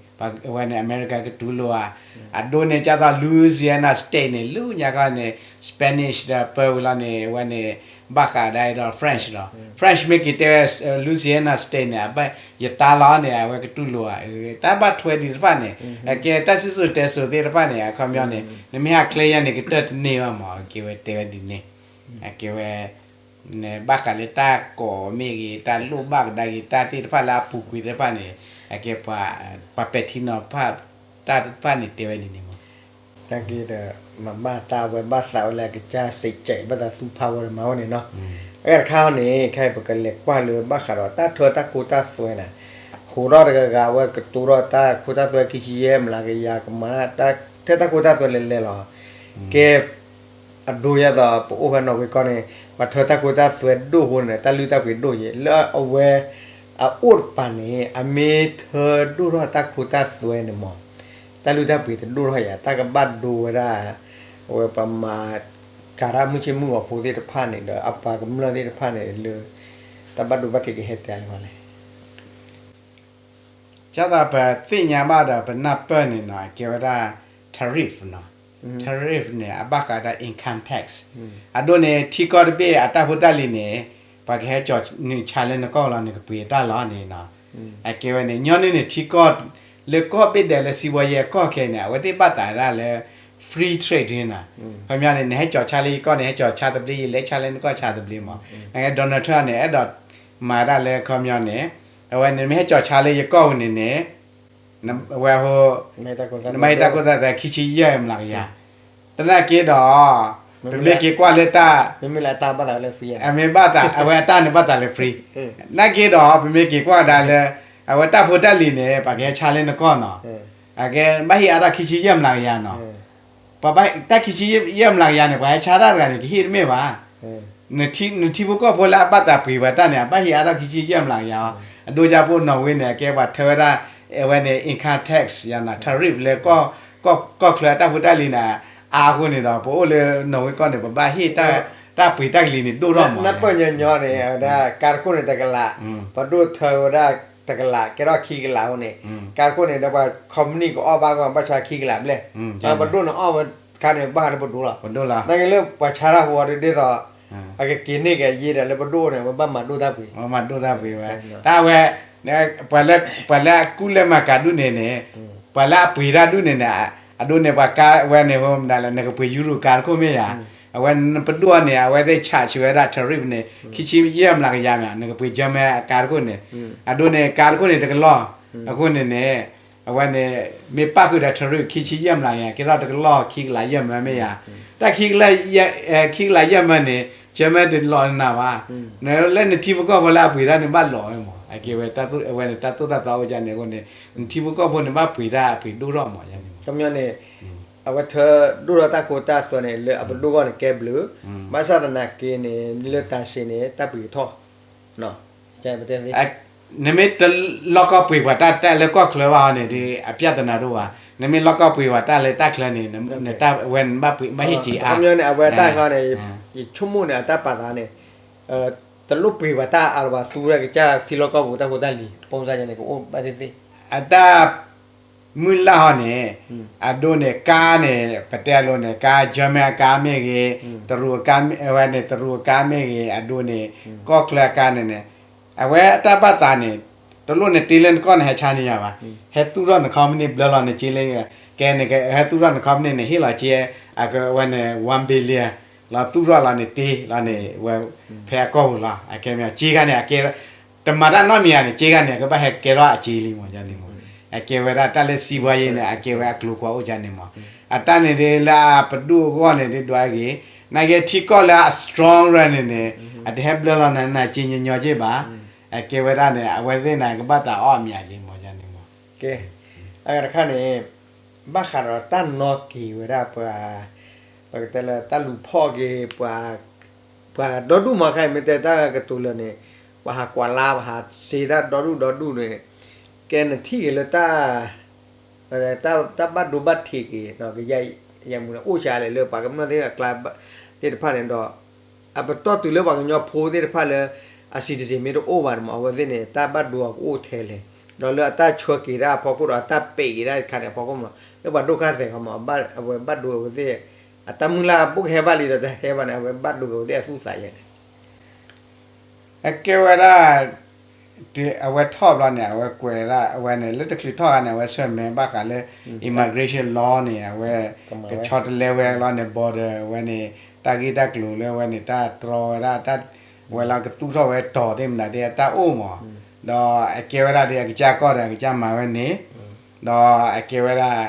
ဝဲန့ၣ် အမဲရကၤကတူၢ်လိာ်ဧါ. အဒိန့ၣ် ဒ်သိး Louisiana State န့ၣ် လၢညါခီန့ၣ် Spanish ဒီးပၢဝံၤလီၤန့ၣ် ဝဲန့ၣ် ဘၣ်ဃးဒၣ်ဒီး French လီၤ. French မ့ၢ်က့ၤတဲဝဲ Louisiana State န့ၣ် အဘၣ်ယတၢ်လီၤန့ၣ် အဝဲကတူၢ်လိာ်ဧါ. တၢ်ဘၣ်ထွဲဒ်တဖၣ်န့ၣ် အကဲတၢ်စံၣ်စိၤတဲစိၤသ့ၣ်တဖၣ်န့ၣ် အခီပညီန့ၣ် နမ့ၢ်ဟးချ့ယါန့ၣ် ကတၢၢ်တန့ၢ်ဘၣ်မး အကဲဝဲတဲဝဲဒ်န့ၣ် အကဲဝဲ ဘၣ်ဃးလၢတၢ်ကိးမ့ၢ်ဂ့ၤ တၢ်လိၣ်ဘၣ်ကဒါက့ၤတၢ်သ့ၣ်တဖၣ်လၢအပူၤကွံာ်သ့ၣ်တဖၣ်န့ၣ် အကဲပှၤ ပှၤပဲာ်ထံနီၤဖး တၢ်သ့ၣ်တဖၣ်န့ၣ် တဲဝဲဒ်န့ၣ်မး. တၢ်က့ဒီး မၤဘၣ်တၢ်ဝဲဘၣ်သးဝဲလၢအကစၢ်စံးကဲး ဘၣ်သးသူၣ်ဖးဝဲဒီးမၤဝဲန့ၣ်နီၤ. အဂၤတခါန့ၣ် ခဲအံၤပကလဲၤကွၢ်လၢဘၣ်ဃးဒီးတၢ်ထၢတၢ်ခိတၢ်သွဲန့ၣ် ဟူးထီၣ်တဂၤဂၤဝဲကတိၤထီၣ်တၢ်ခိတၢ်သွဲခံဆံယဲၢ်မျးကယၤ ကမၤတၢ်ထၢတၢ်ခိတၢ်သွဲလဲၤလဲၤလီၤ. ကဲ အဒိယဲသိးပအိၣ်ဖဲနီၣ်ဝ့ကီၢ်န့ၣ် ပှၤထၢတၢ်ခိတၢ်သွဲဒိၣ်အဃိန့ၣ် တၢ်လုၢ်တၢ်ပှ့ၤဒိၣ်ယဲ လၢအဝဲ အအိၣ်တပၤန့ၣ် အမ့ၢ်ထၢဒိၣ်ထီၣ်တၢ်ခိတၢ်သွဲန့ၣ်မး တၢ်လုၢ်တၢ်ပှ့ၤတဒိၣ်ထီၣ်ယၤ တၢ်ကဘၣ်ဒိဝဲဒၣ် အဝဲပှၤမၤကၤတၢ်မုၢ်ဆ့ၣ်မုၢ်ဂီၤဖိသ့ၣ်တဖၣ်န့ၣ်ဒီး အပှၤကမျၢၢ်သ့ၣ်တဖၣ်န့ၣ်လၢ တၢ်ဘၣ်ဒိဘၣ်ထံးကဟဲတဲလဲၣ်လဲၣ်. ကၢ်သးပသ့ၣ်ညါဘၣ်ဒီးပနၢ်ပၢၢ်န့ၣ်နီၤ အကဲဝဲဒၣ် tariff နီၤ, tariff န့ၣ် အဘၣ်ဃးဒၣ် income tax အဒိန့ၣ် ထံကီၢ်တဘ့ၣ်အတၢ်ဖိတၢ်လံၤန့ၣ် ပှၤကဟဲကၠီၤနုာ်ဆါလၢနကီၢ်လီၤ နကပှ့ၤအတၢ်လီၤန့ၣ်နီၤ, အကဲဝဲန့ၣ် ညီနုၢ်န့ၣ် ထံကီၢ် လၢကီၢ်ဘ့ၣ်ဒဲးလၢစံးဘီယဲၢ်ကီၢ်ခဲအံၤန့ၣ် အဝဲသ့ၣ်ဘၣ်သးဒၣ်လၢ free trade န့ၣ်နီၤ, ခီပညီန့ၣ် နဟဲကၠီၤဆါလၢယကီၢ်န့ၣ် ဟဲကၠီၤဆါသဘျ့ ယလဲၤဆါလၢနကီၢ်ဆါသဘျ့မး, နကဲ Donald Trump န့ၣ် အဲၣ်ဒိးမၤဒၣ်လၢခီပညီန့ၣ် အဝဲန့ၣ် နမ့ၢ်ဟဲကၠီၤဆါလၢယကီၢ်ပူၤန့ၣ်န့ၣ် အဝဲဟိ နမ့ၢ်ဟ့ၣ်တၢ်ခိတၢ်သွဲခံဆံယဲၢ်မျးကယၤ, သနာ်က့ဒီး ပမ့ၢ်က့ၤကွၢ်လၢတၢ် မ့မ့ၢ်လၢအတၢ်ဘၣ်သးလၢ free မ့ၢ်ဘၣ်သး အဝဲအတၢ်န့ၣ်ဘၣ်သးလၢ free, နာ်က့ဒီး ပမ့ၢ်က့ၤကွၢ်ဒၣ်လၢ အဝဲတၢ်ဖိတၢ်လံၤန့ၣ် ပှၤကဟဲဆါလၢနကီၢ်နီၤ, အကဲဘၣ်ဟ့ၣ်အါတၢ်ခံဆံယဲၢ်မျးကယၤနီၤ, ပှၤဘၣ်တၢ်ခံဆံယဲၢ်မျးကယၤန့ၣ် ပှၤဟဲဆါတၢ်တဂၤန့ၣ် ကဟ့ၣ်တမ့ၢ်ဘၣ်, နထံဖိကီၢ်ဖိလၢအဘၣ်သးပှ့ၤပှၤတၢ်န့ၣ် အဘၣ်ဟ့ၣ်အါထီၣ်ခံဆံယဲၢ်မျးကယၤအီၤ, အဒိကၢ်ဖိ Norway န့ၣ် အကဲပှၤထၢဝဲဒၣ် အဝဲန့ၣ် income tax ယၤန့ၣ် tariff လၢ ကီၢ်ချၢအတၢ်ဖိတၢ်လံၤန့ၣ် အါအဃိန့ၣ်ဒီး ပအိၣ်လၢ Norway ကီၢ်န့ၣ် ပဘၣ်ဟ့ၣ်တၢ်ပှ့ၤတၢ်ကလံၤန့ၣ်ဒိၣ်ထီၣ်မး, နၢ်ပၢၢ်ညီညီန့ၣ် ဝဲဒၣ်ကါတခိၣ်န့ၣ်တကလး, ပဒိၣ်ထၢဝဲဒၣ်တကလး ကဲထီၣ်ခံကလးအဃိန့ၣ်, ကါတခိၣ်န့ၣ်ဒီးပှၤ company ကအိၣ်ဘၣ်ကီၢ် ဘၣ်ဆါခံကလးဘျဲၣ်, ပဒိၣ်န့ၣ်အီၣ်ဝဲခါန့ၣ် ဘၣ်ဃးလၢပဒိၣ်လီၤ, နာ်က့လၢပှၤဆါတၢ်ဖိအီၤဒ်သိး အကက့ၤန့ၢ်က့ၤအယ့ဒီးလၢပဒိၣ်န့ၣ် ပဘၣ်မၤဒိၣ်တၢ်ပှ့ၤ, မၤဒိၣ်တၢ်ပှ့ၤဝဲ, တၢ်ဝဲ ပှၤလၢအကူၣ်လဲၤမၤကၤဒူၣ်န့ၣ်န့ၣ်, ပှၤလၢအပှ့ၤတၢ်ဒူၣ်န့ၣ်န့ၣ်, အဒိန့ၣ် ပှၤကါဝဲန့ၣ် နကပှ့ၤ Euro ကါတခိၣ်မ့ၢ်ဧါ, အဝဲပဒိၣ်အီၤန့ၣ် အဝဲသ့ၣ် charge ဝဲဒၣ် tariff န့ၣ် ခံဆံယဲၢ်မျးကယၤမ့ၢ် နကပှ့ၤ German အကါတခိၣ်န့ၣ်, အဒိန့ၣ် ကါတခိၣ်န့ၣ်တကလီၢ်, အဃိန့ၣ်န့ၣ် အဝဲန့ၣ် မ့ၢ်ပၣ်ဃုာ်ဒီး tariff ခံဆံယဲၢ်မျးကယၤ ကဲထီၣ်တကလီၢ်ခံကလးယဲၢ်မၢမ့ၢ်ဧါ, တၢ် ခံကလးယဲၢ်မၢန့ၣ် German တလီၤနၤဘၣ်, လၢနထံဖိကီၢ်ဖိလၢအပှ့ၤတၢ်န့ၣ်ဘၣ်လီၤဝဲမး, အကဲဝဲ အဝဲန့ၣ် တၢ်သိၣ်တၢ်သီအိၣ်ဒ်န့ၣ်အဃိန့ၣ် နထံဖိကီၢ်ဖိန့ၣ်ဘၣ်ပှ့ၤတၢ်အပှ့ၤဒိၣ်ထီၣ်မးန့ၣ်, အဝဲထၢဒိၣ်ထီၣ်တၢ်ခိတၢ်သွဲန့ၣ် လၢအပဒိၣ်ဂီၢ်န့ၣ်ကဲဘျုး, ဘၣ်ဆၣ်သနာ်က့န့ၣ် လၢတၢ်စ့န့ၣ် တၢ်ပှ့ၤထီၣ် နမ့ၢ်တလီၢ်ကီၢ်ပှ့ၤပှၤတၢ်လၢကီၢ်ချၢဘၣ်ဟီန့ၣ် အပြဿနာတအိၣ်ဘၣ်, နမ့ၢ်လီၢ်ကီၢ်ပှ့ၤပှၤတၢ်လၢတၢ်ချၢန့ၣ် နတၢ်ဝဲနဘၣ်ဟ့ၣ်စ့အါ, န့ၣ် အဝဲတၢ်ဃီန့ၣ် ယဆိကမိၣ်န့ၣ် အတၢ်ပာ်သးန့ၣ် တလိၣ်ပှ့ၤပှၤတၢ်အါလၢၤဘၣ် သူဝဲဒၣ်ကစၢ်ထံလီၢ်ကီၢ်ပူၤတၢ်ဖိတၢ်လံၤ ပိစါယဲန့ၣ် ကအိၣ်ဘၣ်သ့ၣ်သ့ၣ်, အတၢ် မုၢ်လၢ်ဟီန့ၣ်, အဒိန့ၣ် ကါန့ၣ် ပတဲအလိၤန့ၣ် ကါ German အကါမ့ၢ်ဂ့ၤ, တရူးအကါဝဲန့ၣ် တရူးအကါမ့ၢ်ဂ့ၤ, အဒိန့ၣ် ကီၢ်ချၢအကါန့ၣ်န့ၣ်, အဝဲအတၢ်ဘၣ်သးန့ၣ် တလိၣ်နတ့လၢနကီၢ်န့ၣ် ဟဲဆါန့ၢ်ယၤဘၣ်, ဟဲသူၣ်ထီၣ်န company ဘျၢလီၤနစ့လၢ, ကဲန့ၣ် ဟဲသူၣ်ထီၣ်န company န့ၣ် ဟ့ၣ်လီၤစ့ အကဝဲန့ၣ် one billion လီၤသူၣ်ထီၣ်လီၤန့ၣ်တ့လီၤန့ၣ် ဝဲဖဲအကီၢ်ပူၤလီၤ, အကဲမ့ၢ်စ့ခါန့ၣ် အကဲ တမၤတၢ်နီတမံၤဧါန့ၣ် စ့ခါန့ၣ် အကဘၣ်ဟဲကဲထီၣ်အစ့လံမးန့ၣ်မး, အကဲဝဲဒၣ်တၢ်လၢစံးဘှီယဲန့ၣ် အကဲဝဲအကျိၤကွာ်အိၣ်ကန့ၣ်မး, အတၢ်န့ၣ်ဒ်လၢအပဒိၣ်အဂီၢ်န့ၣ်ဒ်ဒွးဂ့ၤ, နာ်က့ထံကီၢ်လၢအ strong ရၢန့ၣ်န့ၣ် အတဟဲဘျၢလီၤနၤစ့ညီညီက့ဘၣ်, အကဲဝဲဒၣ်န့ၣ် အဝဲသ့ၣ်န့ၣ် ကဘၣ်သးအီၣ်အမံၤလံမးန့ၣ်မး, ကဲ, အဂၤတခါန့ၣ် ဘၣ်ဃးဒီးတၢ်နီၣ်က့ၤဝဲဒၣ်ပှၤ, ပကတဲလၢတၢ်လူၤဖီၣ်က့ၤ ပှၤဒီဒူၣ်မးခါအံၤ မ့ၢ်တဲတၢ်ကတိၤလၢာ်န့ၣ်, ပှၤဟးကွၢ်လၢ် ပှၤဟးစ့တၢ်ဒီဒူၣ်ဒီဒူၣ်န့ၣ်, ကဲနထံၣ်က့ၤလၢတၢ်, တၢ်ဘၣ်ဒိဘၣ်ထံးက့ၤ ကယဲၢ်မူန့ၣ် အိၣ်စ့ၢ်လဲၣ်လၢပှၤကမျၢၢ်သ့ၣ်အကျါသ့ၣ်တဖၣ်န့ၣ်ဒီး, အပတီၢ်တုၤလၢပှၤကညီဖိသ့ၣ်တဖၣ်လၢ အ citizen မ့ၢ်တအိၣ်ဘၣ်န့ၣ်မး အဝဲသ့ၣ်န့ၣ် တၢ်ဘၣ်ဒိအကအိၣ်ထဲလဲၣ်, ဒီးလၢအတၢ်ဆှၢက့ၤတၢ်အဖီခိၣ်ဒီးအတၢ်ပဲာ်က့ၤတၢ်တခါန့ၣ်အဖီခိၣ်မး လၢပှၤဒိၣ်ခါသဲးဃီမး အဝဲဘၣ်ဒိအဝဲသ့ၣ်, အတၢ်မုၢ်လၢ်ဘူးကဟဲဘၣ်လံဒီးတဟဲဘၣ်န့ၣ် အဝဲဘၣ်ဒိအဝဲသ့ၣ်အသူၣ်သးယဲန့ၣ် အကဲဝဲဒၣ်, အဝဲထီၣ်ဘျီန့ၣ် အဝဲကွဲးဒၣ်အဝဲန့ၣ် လၢတချုးထီၣ်ဂၤန့ၣ် အဝဲဆၢၣ်မဲာ်ဘၣ်ဃးလၢ immigration law န့ၣ် အဝဲ ကဆီတလဲဝဲလီၤန့ၣ် border ဝဲန့ၣ် တၢ်ဂ့ၢ်တၢ်ကျိၤလၢဝဲန့ၣ် တၢ်တြီဝဲဒၣ် တၢ်ဝဲလီၤကသူၣ်ထီၣ်ဝဲတီၤသ့ၣ်မနုၤသ့ၣ်အတၢ်အိၣ်မး, ဒီးအကဲဝဲဒၣ်ဒီးအကစၢ်ကီၢ်ဒီးအကစၢ်မၤဝဲန့ၣ်, ဒီးအကဲဝဲဒၣ်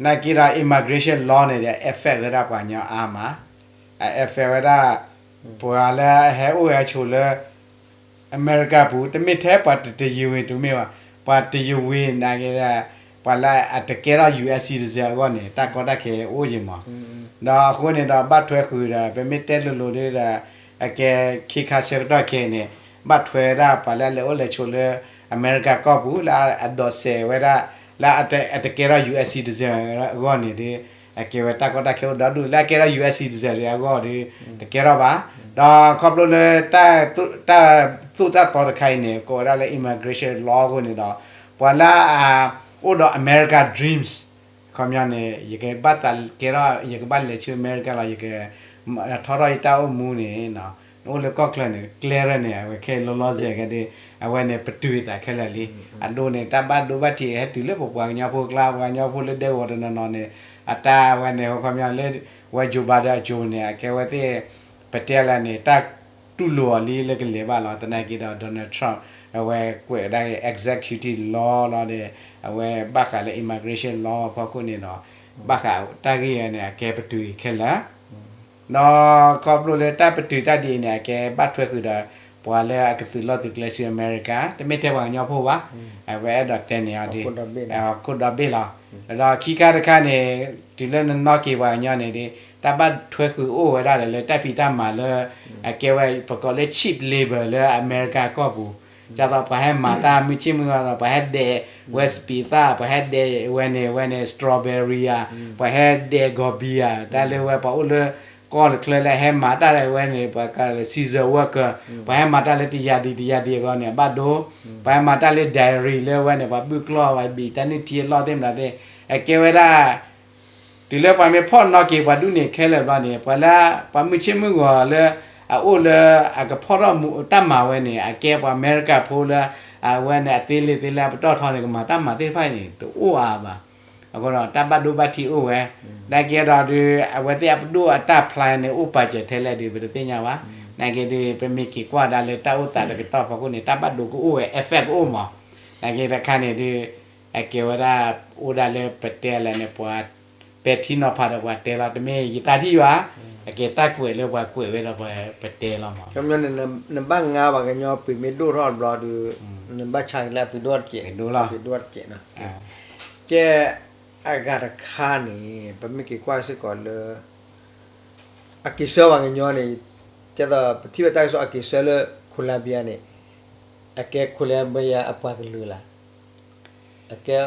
နာ်က့ဒီး immigration law န့ၣ်ဒီး affect ဝဲဒၣ်ပှၤကညီအါမး, အ affect ဝဲဒၣ် ပှၤလၢအဟဲအိၣ်ဟဲဆိးလၢ အမဲရကၤပူၤ တမ့ၢ်ထဲပှၤတယံၤဝ့ၤတမ့ၢ်ဘၣ်, ပှၤတယံၤဝ့ၤနာ်က့ ပှၤလၢအတကဲထီၣ် US citizen အဂီၢ်န့ၣ် တၢ်ကီတၢ်ခဲအိၣ်ယံၤမး, ဒီးအဃိန့ၣ်ဒီးဘၣ်ထွဲဃုာ်ဒီး ပမ့ၢ်တဲလိၤလိၤဒီး အကဲခ့ခါဆၢကတီၢ်ခဲအံၤန့ၣ် ဘၣ်ထွဲဝဲဒၣ်ပှၤလၢအလဲၤအိၣ်လဲၤဆိးလၢ အမဲရကၤကီၢ်ပူၤ လၢအဒိးစဲးဝဲဒၣ် လၢအတကဲထီၣ် US citizen အဂီၢ်န့ၣ်ဒီး အကဲဝဲတၢ်ကီတၢ်ခဲအိၣ်ဒီဒူၣ် လၢအကဲထီၣ် US citizen အဂီၢ်ဒီး တကဲထီၣ်ဘၣ်, ဒီးခီဖျိလၢ တၢ်သိၣ်တၢ်သီတခါအံၤန့ၣ် ကိးဝဲဒၣ်လၢ immigration law အဃိန့ၣ်ဒီး ပှၤလၢအအိၣ်ဒီး America dreams ခီပညီန့ၣ် ယကဘၣ်သးကဲထီၣ် ယကဘၣ်လဲၤဆူအမဲရကၤလီၤ ယကထီထီၣ်ယတၢ်အိၣ်မူန့ၣ် နအိၣ်လၢကီၢ်ချၢန့ၣ် ကျဲရဲၣ်န့ၣ် အဝဲခဲအံၤလီၤလီၤဆဲးကဲဒီး အဝဲန့ၣ်ပတုာ်အသးခဲလၢာ်လံ. အဒိန့ၣ် တၢ်ဘၣ်ဒိဘၣ်ထံးဟဲတုၤလၢပပှၤကညီဖိကျါ ပှၤကညီဖိလၢဒဲကဝီၤတနီၤနီၤန့ၣ် အတၢ်ဝဲန့ၣ် ခီပညီလၢ ဝဲ Joe Biden အ Joe န့ၣ် အကဲဝဲသ့ၣ် ပတဲလၢန့ၣ် တၢ်တူၢ်လိာ်အီၤလံလၢကလဲၤဘၣ်လီၤ. သနာ်က့ဒီး Donald Trump အဝဲကွဲးဒၣ် executive law လီၤဒီး အဝဲဘၣ်ဃးလၢ immigration law အဖီခိၣ်န့ၣ်ဒီး ဘၣ်ဃးတၢ်ဂ့ၢ်အံၤန့ၣ် အကဲပတုာ်ခဲလၢာ် ဒီးခီဖျိလၢတၢ်ပတုာ်တၢ်ဒ်အံၤန့ၣ် အကဲဘၣ်ထွဲဃုာ်ဒီး ပှၤလၢအကသုးလီၢ်သုးကျဲဆူအမဲရကၤ တမ့ၢ်ထဲပှၤကညီဖိဘၣ်. အဝဲအဲၣ်ဒိးတဲန့ၣ်အီၤဒ် ဟီၣ်ခိၣ်ဒီဘ့ၣ်လီၤ. ဒီးခံခါတခါန့ၣ် တုၤလၢနနီၢ်က့ၤပှၤကညီန့ၣ်ဒ် တၢ်ဘၣ်ထွဲဃုာ်အိၣ်ဝဲဒၣ်ဒီးလၢတၢ်ဖံးတၢ်မၤလၢ အကဲဝဲပကိးလၢ cheap labor လၢအမဲရကၤကီၢ်ပူၤ, ဒ်သိးပှၤဟဲမၤတၢ်မုၢ်ဆ့ၣ်မုၢ်ဂီၤဒီး ပှၤဟဲဒဲးဝဲစပံးသၣ်, ပှၤဟဲဒဲးဝဲန့ၣ် ဝဲန့ၣ် strawberry ဧါ, ပှၤဟဲဒဲးဂီၤဘံဧါ, တၢ်လၢဝဲပှၤအိၣ်လၢ ကီၢ်လၢချၢလၢဟဲမၤတၢ်လၢဝဲန့ၣ် ပှၤက season worker, ပှၤဟဲမၤတၢ်လၢတယၤဒံးတယၤဒံးအဂီၢ်န့ၣ် အဘၣ်ဒိ, ပှၤဟဲမၤတၢ်လၢ dairy လၢဝဲန့ၣ် ပှၤဘုၣ်ကျီၢ် ပှၤဘံၣ်တၢ်နုၢ်ထံအလီၢ်သ့ၣ်မတၤသ့ၣ်, အကဲဝဲဒၣ် တုၤလၢပှၤမ့ၢ်ဖီၣ်နီၢ်က့ၤပှၤဒူၣ်န့ၣ်ခဲလၢာ်ဘျီန့ၣ် ပှၤလၢ ပှၤမုၢ်ဆ့ၣ်မုၢ်ဂီၤလၢ အအိၣ်လၢအကဖီၣ်ထီၣ်မူးတၢ်မၤဝဲန့ၣ် အကဲပှၤအမဲရကၤဖိလၢ အဝဲန့ၣ်အသ့လံာ်သ့လဲၢ်အပတီၢ်ထီန့ၣ် ကမၤတၢ်မၤသ့ၣ်တဖၣ်န့ၣ် တအိၣ်အါဘၣ်. အဃိဒီးတၢ်ဘၣ်ဒိဘၣ်ထံးအိၣ်ဝဲ, နာ်က့ဒီးဒုး အဝဲသ့ၣ်အပဒိၣ်အတၢ် plan န့ၣ် အိၣ်ပာ်စၢၤထဲလဲၣ်ဒုး ပတသ့ၣ်ညါဘၣ်. နာ်က့ဒုး ပမ့ၢ်က့ၤကွၢ်ဒၣ်လၢတၢ်အိၣ်သးတကတီၢ်ဖီခိၣ်န့ၣ် တၢ်ဘၣ်ဒိကအိၣ်ဝဲ effect ကအိၣ်မး. နာ်က့တခါန့ၣ်ဒုး အကဲဝဲဒၣ် အိၣ်ဒၣ်လၢပတဲလဲၣ်န့ၣ် ပှၤပဲာ်ထံနီၤဖးဒီးပှၤတဲလီၤ တမ့ၢ်ယတၢ်ထံၣ်ဘၣ်, အကဲတၢ်ကွဲးလၢပှၤကွဲးဝဲဒီးပတဲလီၤမး. နဘၣ်ငါပှၤကညီပှ့ၤမ့ၢ်ဒိၣ်ထီၣ်ဘျီဒုး နဘၣ်ဆါက့ၤလၢအပှ့ၤဒိၣ်တစဲး, ပှ့ၤဒိၣ်တစဲးနီၤ. ကဲ အဂၤတခါန့ၣ် ပမ့ၢ်က့ၤကွၢ်စ့ၢ်ကီးလၢ အက့ၤဆှၢပှၤကညီန့ၣ် ဒ်သိးပထံၣ်ဘၣ်တၢ်ကစီၣ်အက့ၤဆှၢလၢ Colombia န့ၣ် အကဲ Colombia အပှၤကလုာ်လၢ် အကဲ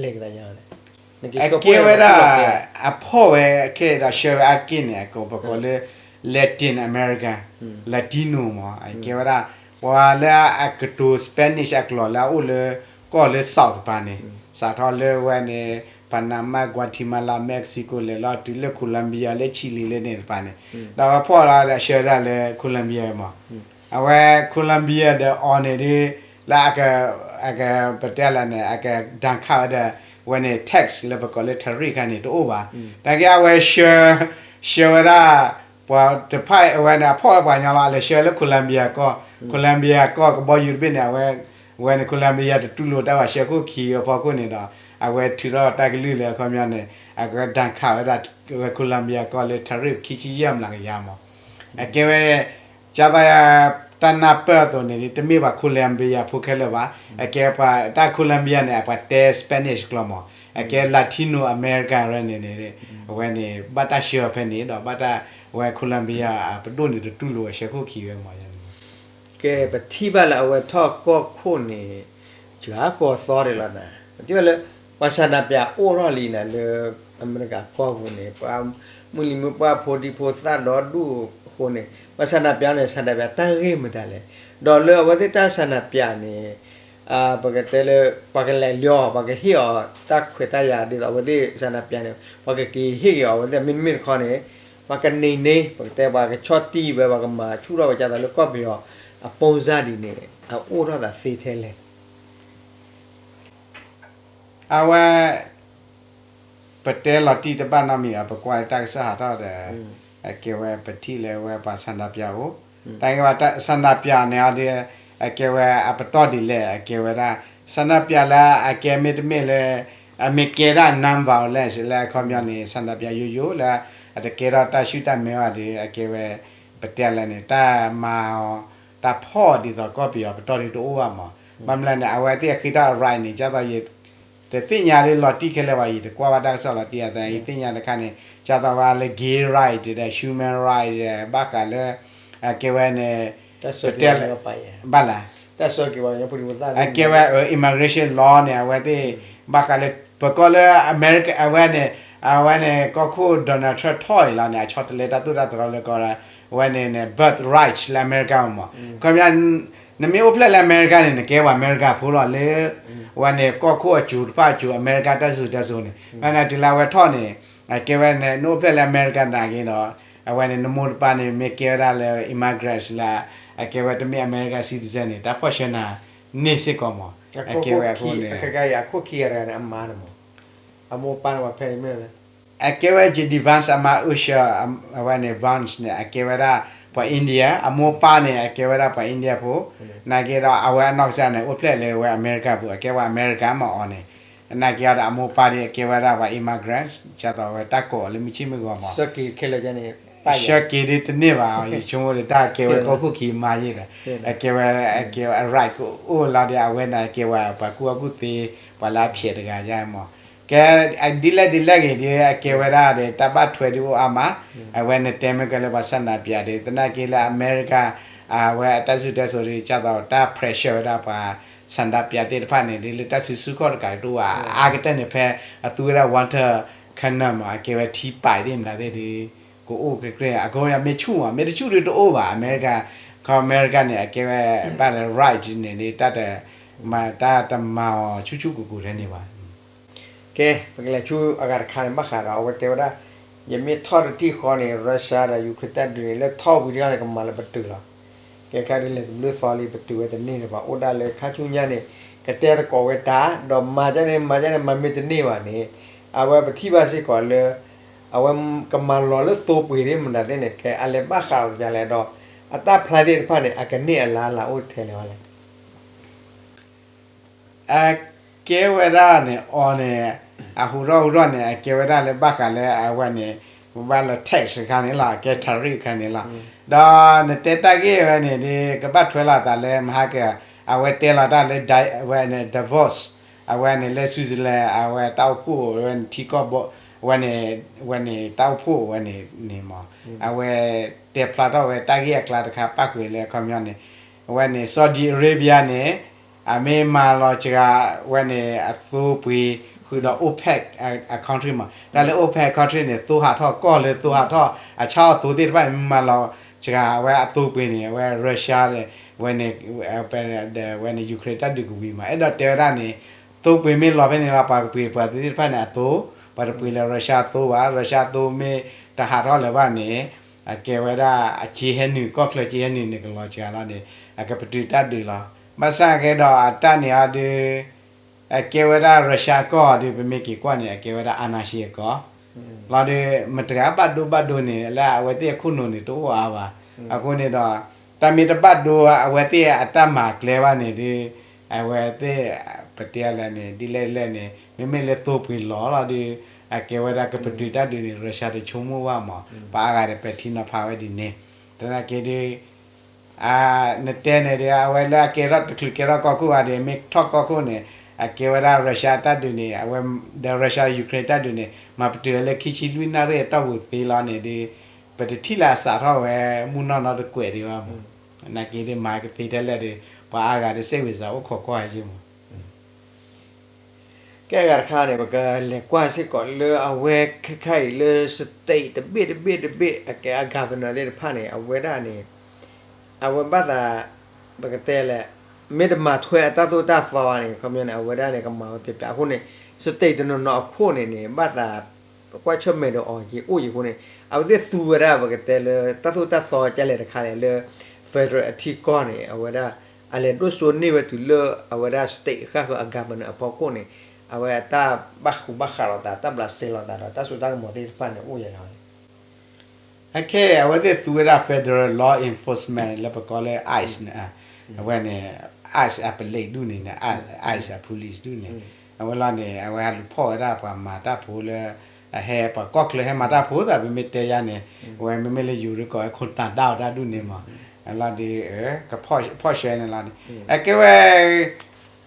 လဲၤကသးညါလဲၣ်, အကဲဝဲဒၣ် အဖီၣ်ဝဲခဲအံၤဒီးဆှၢဝဲအါတက့ၢ်န့ၣ် အကပကိးလၢ Latin America, Latino မး, အကဲဝဲဒၣ် ပှၤလၢအကတိၤ Spanish အကျိာ်လၢအအိၣ်လၢ ကီၢ်လၢ South တပၤန့ၣ်, စးထီၣ်လၢဝဲန့ၣ် Panama, Guatemala, Mexico လဲၤလီၤတုၤလၢ Colombia လၢ Chile လၢန့ၣ်တပၤန့ၣ်, ဒီးအဖီၣ်လီၤဒီးဆှၢဝဲဒၣ်လၢ Colombia မး. အဝဲ Colombia ဒီးအီၤန့ၣ်ဒ် လၢအက အက ပတဲလဲၣ်န့ၣ် အက ဒဏ်ခတ် ဝဲဒီး ဝဲန့ၣ် tax လၢပကိးလၢ tariff ခါန့ၣ် တအိၣ်ဘၣ်. နာ်က့အဝဲဆှၢ ဆှၢဝဲဒၣ် ပှၤတဖၣ်အဝဲန့ၣ် အဖီၣ်ဝဲပှၤကညီလီၤ အလဲၤဆှၢလၢ Colombia ကီၢ်, Colombia ကီၢ်ကဘီယူၤတဘ့ၣ်န့ၣ် အဝဲ ဝဲန့ၣ် Colombia တတူၢ်လိာ်တၢ်ဘၣ်ဆှၢခိၣ်ခံအဖီခိၣ်န့ၣ်ဒီး အဝဲထုးထီၣ်တၢ်ကလုၢ်လၢအခီပညီန့ၣ် အကဒဏ်ခတ် ဝဲဒၣ် ဝဲ Colombia ကီၢ်လၢ tariff ခံဆံယဲၢ်မျးကယၤမး. အကဲဝဲ ကၢ်သီယၤ တၢ်နၢ်ပၢၢ်အသိးန့ၣ် တမ့ၢ်ပှၤ Colombia ဖိခဲလၢာ်ဘၣ်. အကဲပှၤတၢ် Colombia န့ၣ် အပှၤတဲ Spanish ကျိာ်မး. အကဲ Latino America ရၢန့ၣ်န့ၣ် အဝဲန့ၣ် ဘၣ်တၢ်ဆှၢအီၤဖဲန့ၣ် ဒီးဘၣ်တၢ်ဝဲ Colombia အပဒိၣ်န့ၣ် တတူၢ်လိာ်ဝဲဆှၢခိၣ်ခံဝဲမး. ကဲ ပထံၣ်ဘၣ်လၢအဝဲထီၣ်ကီၢ်ခိၣ်န့ၣ် စှၤကီၢ်သီဒံးလီၤနၤ. ပထံၣ်ဘၣ်လၢ ပှၤဆန္ဒပြအိၣ်ထီၣ်လံနၤလၢ အမဲရကၤကီၢ်ပူၤန့ၣ် ပှၤမုၢ်လံၤမုၢ်ပှၢ်ဖိဒံဖိသၣ်ဒီဒူၣ်အဃိန့ၣ် ပှၤဆန္ဒပြန့ၣ် ဆန္ဒပြတၢ်ဂ့ၢ်မတၤလဲၣ်. ဒီးလၢအဝဲသ့ၣ်တၢ်ဆန္ဒပြန့ၣ် ပကတဲလၢ ပှၤကလဲၤလၢအီၤ ပှၤကဟ့ၣ်အီၤတၢ်ခွဲးတၢ်ယာ်ဒ်သိး အဝဲသ့ၣ်ဆန္ဒပြန့ၣ် ပှၤကက့ၤဟ့ၣ်က့ၤအီၤ အဝဲသ့ၣ်မ့တမ့ၢ်တခီန့ၣ် ပှၤကန့ၢ်န့ၢ် ပကတဲပှၤကဆီၣ်တံၢ်ဝဲ ပှၤကမၤဆူၣ်ထီၣ်ဝဲ ကၢ်သီလၢကီၢ်ပယီၤအပိၢ်စၢ်ဒ်န့ၣ် အအိၣ်ထီၣ်သးသ့ထဲလဲၣ်. အဝဲ ပတဲလီၤတံၢ်တဘၣ်နီတမံၤဘၣ် ပကွၢ်လၢတၢ်ကစီၣ်ဟးထီၣ်ဒီး အကဲဝဲပထံၣ်လၢဝဲပှၤဆန္ဒပြအိၣ် တၢ်ကဲပှၤ ဆန္ဒပြန့ၣ်အီၤဒီး အကဲဝဲအပတီၢ်ဒ်လဲၣ် အကဲဝဲဒၣ် ဆန္ဒပြလၢအကဲမ့တမ့ၢ်လၢ အမ့ၢ်ကဲဒၣ် non-violence လၢအခီပညီန့ၣ် ဆန္ဒပြယိယိလၢ အတကဲထီၣ်တၢ်ဆူၣ်တၢ်မဲဘၣ်ဒီး အကဲဝဲ ပတဲလဲၣ်န့ၣ် တၢ်မၤအီၤ တၢ်ဖီၣ်ဒ်သိးကီၢ်ပယီၤပတီၢ်ဒ်တအိၣ်ဘၣ်မး. ဘၣ်မနုၤလဲၣ်န့ၣ် အဝဲသ့ၣ်အဃ့ထီၣ် right န့ၣ် ကၢ်သီယ တသ့ၣ်ညါလၢလီၤတံၢ်ခဲလၢာ်ဘၣ် ယတကွၢ်ဘၣ်တၢ်ကစီၣ်လီၤတံၢ်အသး ယသ့ၣ်ညါတခါန့ၣ် ကၢ်သီဝဲလၢ gay right ဒီး human right ဒီး ဘၣ်ဃးလၢ အကဲဝဲန့ၣ် ပတဲ ဘၣ်လၢ အကဲဝဲ immigration law န့ၣ် အဝဲသ့ၣ် ဘၣ်ဃးလၢ ပကီၢ်လၢအမဲရကၤ အဝဲန့ၣ် အဝဲန့ၣ် ကီၢ်ခိၣ် Donald Trump ထီၣ်အံၤလီၤန့ၣ် အဆီတလဲတၢ်သိၣ်တၢ်သီလၢကီၢ် အဝဲန့ၣ်န့ၣ် birthright လၢအမဲရကၤမး ခီပညီ နမ့ၢ်အိၣ်ဖျဲၣ်လၢအမဲရကၤန့ၣ် နကဲပှၤအမဲရကၤဖိလီၤလၢ အဝဲန့ၣ် ကီၢ်ခိၣ်အစိၤတဖၣ်အစိၤ အမဲရကၤတၢ်စူၤတၢ်စိၤန့ၣ် မ့ၢ်နတုၤလၢအဝဲထီၣ်န့ၣ် အကဲဝဲန့ၣ် နအိၣ်ဖျဲၣ်လၢအမဲရကၤနာ်က့ဒီး အဝဲန့ၣ် နမိၢ်တပၢ်န့ၣ် မ့ၢ်ကဲဝဲဒၣ်လၢ immigrants လၢ အကဲဝဲတမ့ၢ် American citizen န့ၣ် တၢ်ဖီၣ်ဆှၢနၤန့ၢ်စ့ၢ်ကီးမး အကဲဝဲအဃိန့ၣ် အခိၣ်ခံဂၤန့ၣ် အမါန့ၣ်မး အမိၢ်ပၢ်န့ၣ်မးဖဲန့ၣ်မ့ၢ်လဲၣ် အကဲဝဲ J D Vance အမါ Usher အဝဲန့ၣ် Vance န့ၣ် အကဲဝဲဒၣ်ပှၤ India အမိၢ်ပၢ်န့ၣ် အကဲဝဲဒၣ်ပှၤ India ဖိ နာ်က့ဒီး အဝဲအနီၢ်ကစၢ်န့ၣ် အိၣ်ဖျဲၣ်လၢဝဲအမဲရကၤပူၤ အကဲဝဲအမဲရကၤမး အီၤန့ၣ် နာ်က့ဒီး အမိၢ်ပၢ်ဒီး အကဲဝဲဒၣ်ပှၤ immigrants ဒ်သိးဝဲတၢ်ကိးအီၤလၢမုၢ်ဆ့ၣ်မုၢ်ဂီၤမး ဆၢက့ၤခဲလၢာ်န့ၣ် ဆှၢက့ၤဒ်တန့ၢ်ဘၣ်, ယဆိကမိၣ်ဒီးတၢ်ကဲဝဲကီၢ်ခိၣ်ခံမါယဲဒီး အကဲဝဲ အကဲဝဲ အ right ကအိၣ်လီၤဒီး အဝဲန့ၣ်ကဲဝဲပှၤကူၣ်ဘၣ်ကူၣ်သ့ ပှၤလၢအဖျဲးတဂၤယါမး, ကဲ ဒ်လဲၣ်ဒ်လဲၣ်ဂ့ၤဒီး အကဲဝဲဒၣ်ဒီး တၢ်ဘၣ်ထွဲဒုးအိၣ်အါမး, အဝဲနတဲမ့ၢ်ကဲလၢပှၤဆန္ဒပြဒီး သနာ်က့လၢအမဲရကၤ အဝဲအတၢ်စံၣ်စိၤတဲစိၤဒီး ကသိးတၢ် pressure ဝဲဒၣ်ပှၤဆန္ဒပြသ့ၣ်တဖၣ်န့ၣ် ဒ်လၢတၢ်စုဆူၣ်ခီၣ်တကးတအိၣ်ဘၣ်, အါကတၢၢ်န့ၣ် ဖဲအသူဝဲဒၣ် water cannon မး အကဲဝဲထံပာ်သ့ၣ်မနုၤသ့ၣ်ဒီး ကအိၣ်ကြ့ကြ့ အကမ့ၢ်ဆူၣ်မး မ့ၢ်တဆူၣ်ဒီးတအိၣ်ဘၣ်, အမဲရကၤ ခီအမဲရကၤန့ၣ် အကဲဝဲဘၣ်လၢ right န့ၣ်ဒီး တၢ်တ မၤ တၢ်တမၤအီၤဆူၣ်ဆူၣ်ကိၤကိၤထဲန့ၣ်ဘၣ်. ကဲ ပကလဲၤဆူအဂၤတခါန့ၣ် ဘၣ်ဃးဒီးအဝဲတဲဝဲဒၣ် ယမ့ၢ်ထီၣ်တထံၣ်ဃီန့ၣ် Russia ဒီး Ukraine တၢ်ဒုးန့ၣ် လၢထီၣ်ဝံၤတခါန့ၣ် ကမၤလၢပတုာ်လီၤ. ကဲခါဒ်လဲၣ်တဘျုးသီလံ ပတုာ်ဝဲတန့ၢ်လၢၤဘၣ် အိၣ်ဒၣ်လၢခါဆူညါန့ၣ် ကတဲသကိးဝဲတၢ် ဒီးမၤဒ်န့ၣ် မၤဒ်န့ၣ် မၤမ့ၢ်တန့ၢ်ဘၣ်န့ၣ် အဝဲပထံၣ်ဘၣ်စ့ၢ်ကီးလၢ အဝဲကမၤလီၤလၢသိပှ့ၤသ့ၣ်မနုၤသ့ၣ်န့ၣ် ကဲအလဲၤဘၣ်ဃးဒီးသ့ၣ်လဲၣ်ဒီး အတၢ်ဖျါသ့ၣ်တဖၣ်န့ၣ် အကန့ၢ်အလါလၢအိၣ်ထဲလဲၣ်ဝဲလဲၣ်. အကဲဝဲဒၣ်န့ၣ် အီၤန့ၣ် အဟူးထီၣ်ဟူးထီၣ်န့ၣ် အကဲဝဲဒၣ်လၢဘၣ်ဃးလၢအဝဲန့ၣ် ဘၣ်လၢ tax အခါန့ၣ်လီၤ အကဲ tariff အခါန့ၣ်လီၤ. ဒီးနတဲတၢ်ဂ့ၢ်ဝဲန့ၣ်ဒီး ကဘၣ်ထွဲလီၤသးလၢမဟါက အဝဲတဲလီၤတၢ်လၢ အဝဲန့ၣ် Davos အဝဲန့ၣ်လၢ Switzerland အဝဲတၢ်အိၣ်ဖှိၣ်ဝဲန့ၣ်ထံကီၢ်ဘိ ဝဲန့ၣ် ဝဲန့ၣ် တၢ်အိၣ်ဖှိၣ်ဝဲန့ၣ်န့ၣ်မး အဝဲတဲဖျါထီၣ်ဝဲတၢ်ဂ့ၢ်အကျါတခါ ပၣ်ဃုာ်လၢအခီပညီန့ၣ် အဝဲန့ၣ် Saudi Arabia န့ၣ် အမ့ၢ်မၤလီၤစှၤဝဲန့ၣ် အသိပှ့ၤ ဃုာ်ဒီး OPEC အ country မး တၢ်လၢ OPEC country န့ၣ် သိဟးထီၣ်ကီၢ်လၢသိဟးထီၣ် အဆၣ်အီၣ်သိသ့ၣ်တဖၣ်န့ၣ် မ့ၢ်မၤလီၤစှၤဝဲအသိပှ့ၤန့ၣ် အဝဲ Russia ဝဲန့ၣ် ဝဲန့ၣ် Ukraine တၢ်ဒုးကဝံၤမး အဲၣ်ဒိးတဲဝဲဒၣ်န့ၣ် သိပှ့ၤမ့ၢ်လီၤဖဲန့ၣ်လီၤ ပှၤကပှ့ၤပှၤသ့ၣ်တဖၣ်န့ၣ်အသိ ပှၤတပှ့ၤလၢ Russia အသိဘၣ် Russia အသိမ့ၢ်တဟးထီၣ်လၢၤဘၣ်န့ၣ် အကဲဝဲဒၣ်အစ့ဟဲနုာ် ကီၢ်ချၢစ့ဟဲနုာ်န့ၣ် ကလီၤစှၤလီၤန့ၣ် အကပတုာ်တၢ်ဒုးလီၤ. ဘၣ်ဆၣ်ကဲဒီးအတၢ်န့ၣ်အီၤဒီး အကဲဝဲဒၣ် Russia အကီၢ်ဒီး ပမ့ၢ်က့ၤကွၢ်န့ၣ် အကဲဝဲဒၣ် အာဏာရှင် အကီၢ် လီၤဒီး မတၤတဂၤဘၣ်ဒိဘၣ်ဒိန့ၣ် လၢအဝဲသ့ၣ်အခိၣ်နူာ်န့ၣ် တအိၣ်အါဘၣ်. အဃိန့ၣ်ဒီး တၢ်မ့ၢ်တဘၣ်ဒိ အဝဲသ့ၣ်အတၢ်မၤကျဲဘၣ်န့ၣ်ဒီး အဝဲသ့ၣ် ပတဲလဲၣ်န့ၣ် ဒ်လဲၣ်လဲၣ်န့ၣ် မ့မ့ၢ်လၢသိပှ့ၤလီၤလီၤဒီး အကဲဝဲဒၣ်ကပတုာ်တၢ်ဒုးန့ၣ် Russia တဆိကမိၣ်ဘၣ်မး ပှၤအါဂၤဒီးပဲာ်ထံနီၤဖးဝဲဒ်န့ၣ် သနာ်က့ဒီး နတဲန့ၣ်ဒီး အဝဲလၢအကဲထီၣ်တချုးကဲထီၣ်ကီၢ်ခိၣ်ဘၣ်ဒီး မ့ၢ်ထီၣ်ကီၢ်ခိၣ်န့ၣ် အကဲဝဲဒၣ် Russia တၢ်ဒုးန့ၣ် အဝဲ ဒီး Russia Ukraine တၢ်ဒုးန့ၣ် မၤပတုာ်ဝဲလၢခံဆံလွံၢ်နၣ်ရံၣ်အတီၢ်ပူၤသ့လီၤန့ၣ်ဒီး ပတထံၣ်လၢအစးထီၣ်ဝဲမုၢ်နီၢ်နီတကွဲးဒံးဘၣ်မး. သနာ်က့ဒီးမၤကသ့ထဲလဲၣ်ဒီး ပှၤအါဂၤဒီးစ့ၢ်ဝံၤစးအိၣ်ခိးကွၢ်ယ့ၢ်မး. ကဲအဂၤတခါန့ၣ် ပကလဲၤကွၢ်စ့ၢ်ကီးလၢအဝဲခဲခါအံၤလၢ state တဘ့ၣ်တဘ့ၣ်တဘ့ၣ် အကဲအ governor သ့ၣ်တဖၣ်န့ၣ် အဝဲဒၣ်န့ၣ် အဝဲဘၣ်သး ပကတဲလဲၣ် မ့ၢ်တမၤထွဲအတၢ်သိၣ်တၢ်သီဘၣ်န့ၣ် ခီပညီန့ၣ် အဝဲဒၣ်န့ၣ် ကမၤဝဲပျီပျီ အဃိန့ၣ် state တနီၤနီၤအခိၣ်န့ၣ်န့ၣ် ဘၣ်သး ကွၢ်ဆၢၣ်မဲာ်ဒီးအီၤက့ၤအိၣ်က့ၤအဃိန့ၣ် အဝဲသ့ၣ်သူဝဲဒၣ် ပကတဲလၢ တၢ်သိၣ်တၢ်သီကလဲၣ်တခါန့ၣ် လၢ federal အထံကီၢ်န့ၣ် အဝဲဒၣ် အလဲၤဒိၣ်စိန့ၢ်ဝဲတုၤလၢ အဝဲဒၣ် state ဃၣ်ဃၢၤအ governor အဖီခိၣ်န့ၣ် အဝဲအတၢ်ဘၣ်ဃူဘၣ်ဃးလိာ်သး တၢ်ဘျးစဲလိာ်သးဒီး တၢ်စိတၢ်ကမီၤသ့ၣ်တဖၣ်န့ၣ် အိၣ်ယဲလီၤ. အခဲအံၤ အဝဲသ့ၣ်သူဝဲဒၣ် federal law enforcement လၢပကိးလၢ ICE န့ၣ် အဝဲန့ၣ် ICE အ police ဒူၣ်န့ၣ် ICE အ police ဒူၣ်န့ၣ် အဝဲလီၤန့ၣ် အဝဲဟးလူၤဖီၣ်ဝဲဒၣ်ပှၤမၤတၢ်ဖိလၢ အဟဲပှၤကီၢ်ချၢဟဲမၤတၢ်ဖိသး ပမ့ၢ်တဲယါန့ၣ် အဝဲမ့မ့ၢ်လၢယိၤရကိးဝဲ ခိၣ်တၢ်ဒၣ်အီၤတၢ်ဒူၣ်န့ၣ်မး လီၤဒီး ကဖီၣ်ဆှၢန့ၣ်လီၤန့ၣ် အကဲဝဲ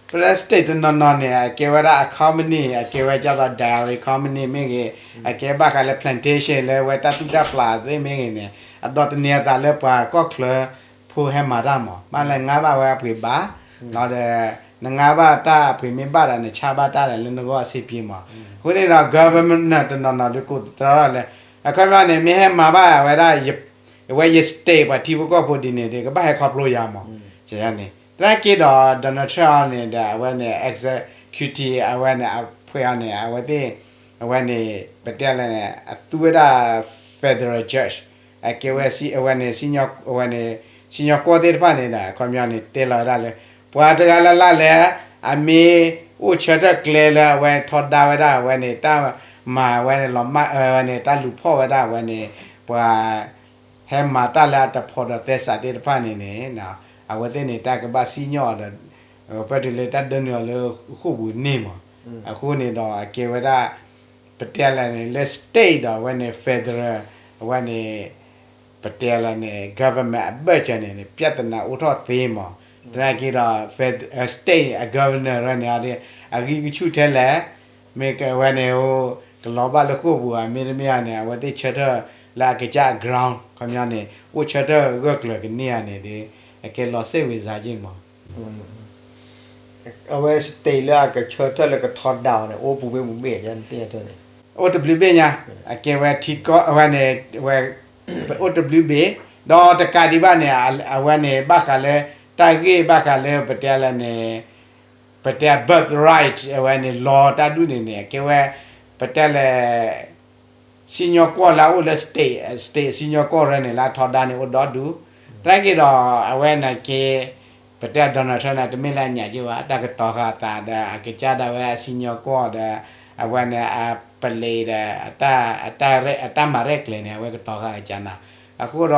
ဖဲလၢ state တနီၤနီၤန့ၣ် အကဲဝဲဒၣ်အ company အကဲဝဲဒၣ် dairy company မ့ၢ်ဂ့ၤ အကဲဘၣ်ဃးလၢ plantation လၢဝဲတၢ်သူၣ်တၢ်ပျးသ့ၣ်မ့ၢ်ဂ့ၤန့ၣ် အဒိးသန့ၤအသးလၢပှၤကီၢ်ချၢဖိဟဲမၤတၢ်မး ဘၣ်လဲၤငါဘၣ်ဝဲအပှ့ၤဘၣ် လီၤဒီး နငါဘၣ်တၢ်အပှ့ၤမ့ၢ်ဘၣ်ဒီး နဆါဘၣ်တၢ်ဒီးလၢနဂီၢ်အဆ့ပှ့ၤမး အဃိန့ၣ်ဒီး governor တနီၤနီၤဒုးကိးသတြီထီၣ်လၢ အခီပညီန့ၣ် မ့ၢ်ဟဲမၤဘၣ်ဝဲဒၣ် အဝဲယ state ပှၤထံဖိကီၢ်ဖိဒ်န့ၣ်ဒီး ကဘၣ်ဟဲခီဖျိယၤမး ယန့ၣ် သနာ်က့ဒီး Donald Trump န့ၣ်ဒီး အဝဲန့ၣ် executive အဝဲန့ၣ် အဖှဲးအီၤန့ၣ် အဝဲသ့ၣ် အဝဲန့ၣ် ပတဲလဲၣ်န့ၣ် အသူဝဲဒၣ် federal judge အကဲဝဲ အဝဲန့ၣ် အဝဲန့ၣ် စံၣ်ညီၣ်ကွီၢ်သ့ၣ်တဖၣ်န့ၣ်ဒီး အခီပညီန့ၣ် တဲလီၤဝဲဒၣ်လၢ ပှၤတဂၤလၢ်လၢ်လၢ အမ့ၢ်အိၣ်ဆၢထၢၣ်ကျဲလၢအဝဲထီဒါဝဲဒၣ် အဝဲန့ၣ် တၢ်မၤဝဲန့ၣ် လီၤမၢ်အၢဝဲန့ၣ် တၢ်လူၤဖီၣ်ဝဲဒၣ် အဝဲန့ၣ် ပှၤ ဟဲမၤတၢ်လၢအတဖိးဒီးသဲစးသ့ၣ်တဖၣ်န့ၣ်န့ၣ် အဝဲသ့ၣ်န့ၣ် တၢ်ကဘၣ်စံၣ်ညီၣ်အီၤဒီး ပတုၤလၢတၢ်ဒိးန့ၢ်အီၤလၢဃိာ်ပူၤန့ၣ်မး အဃိန့ၣ်ဒီး အကဲဝဲဒၣ် ပတဲလဲၣ်န့ၣ် လၢ state ဒီးအဝဲန့ၣ် federal အဝဲန့ၣ် ပတဲလၢန့ၣ် government အဘၢၣ်စၢၤန့ၣ်န့ၣ် ပြဿနာအိၣ်ထီၣ်သ့မး, သနာ်က့ဒီး fed- state အ governor ရၢန့ၣ် အဂံၢ်ကဆူၣ်ထဲလဲၣ်, မ့ၢ်ဝဲန့ၣ် ကလီၤဘၣ်လၢဃိာ်ပူၤဧါ မ့တမ့ၢ်ဧါန့ၣ် အဝဲသ့ၣ်ဆၢထၢၣ်လၢအကစၢ်အ ground ခီပညီန့ၣ် အိၣ်ဆၢထၢၣ်ဂၢၢ်ကျၢၤကန့ၢ်ဧါန့ၣ်ဒီး အကဲလီၤစ့ၣ်ဝံၤစါက့မး. အဝဲ state လၢအကဆၢထၢၣ်လၢကထီဒါအီၤန့ၣ် အိၣ်ပူၤဘ့ၣ်ပူၤဘ့ၣ်န့ၣ် အိၣ်တဘျုးဘ့ၣ်ညါ, အကဲဝဲထံကီၢ်အဝဲန့ၣ် ဝဲ အိၣ်တဘျုးဘ့ၣ်, ဒီးတကးဒံးဘၣ်န့ၣ် အဝဲန့ၣ် ဘၣ်ဃးလၢ တၢ်ဂ့ၢ်ဘၣ်ဃးလၢပတဲလၢန့ၣ် ပတဲ birthright အဝဲန့ၣ် လီတၢ်ဒူၣ်န့ၣ်န့ၣ် အကဲဝဲ ပတဲလၢ စံၣ်ညီၣ်ကွီၢ်လၢအအိၣ်လၢ state, state စံၣ်ညီၣ်ကွီၢ်ရၢန့ၣ် လၢအထီဒါန့ၣ်အိၣ်ဒီဒူၣ်, သနာ်က့ဒီး အဝဲန့ၣ်က့ ပတဲ Donald Trump န့ၣ် တမ့ၢ်လၢအညၣ်က့ဘၣ် တၢ်ကတီၤဃာ်အသးဒီး အကစၢ်ဒၣ်ဝဲအစံၣ်ညီၣ်ကွီၢ်ဒီး အဝဲန့ၣ်အပလံးဒီး အတၢ်မၤရဲၣ်ကျဲၤန့ၣ် အဝဲကတီၤဃာ်အကနၤ, အဃိဒီး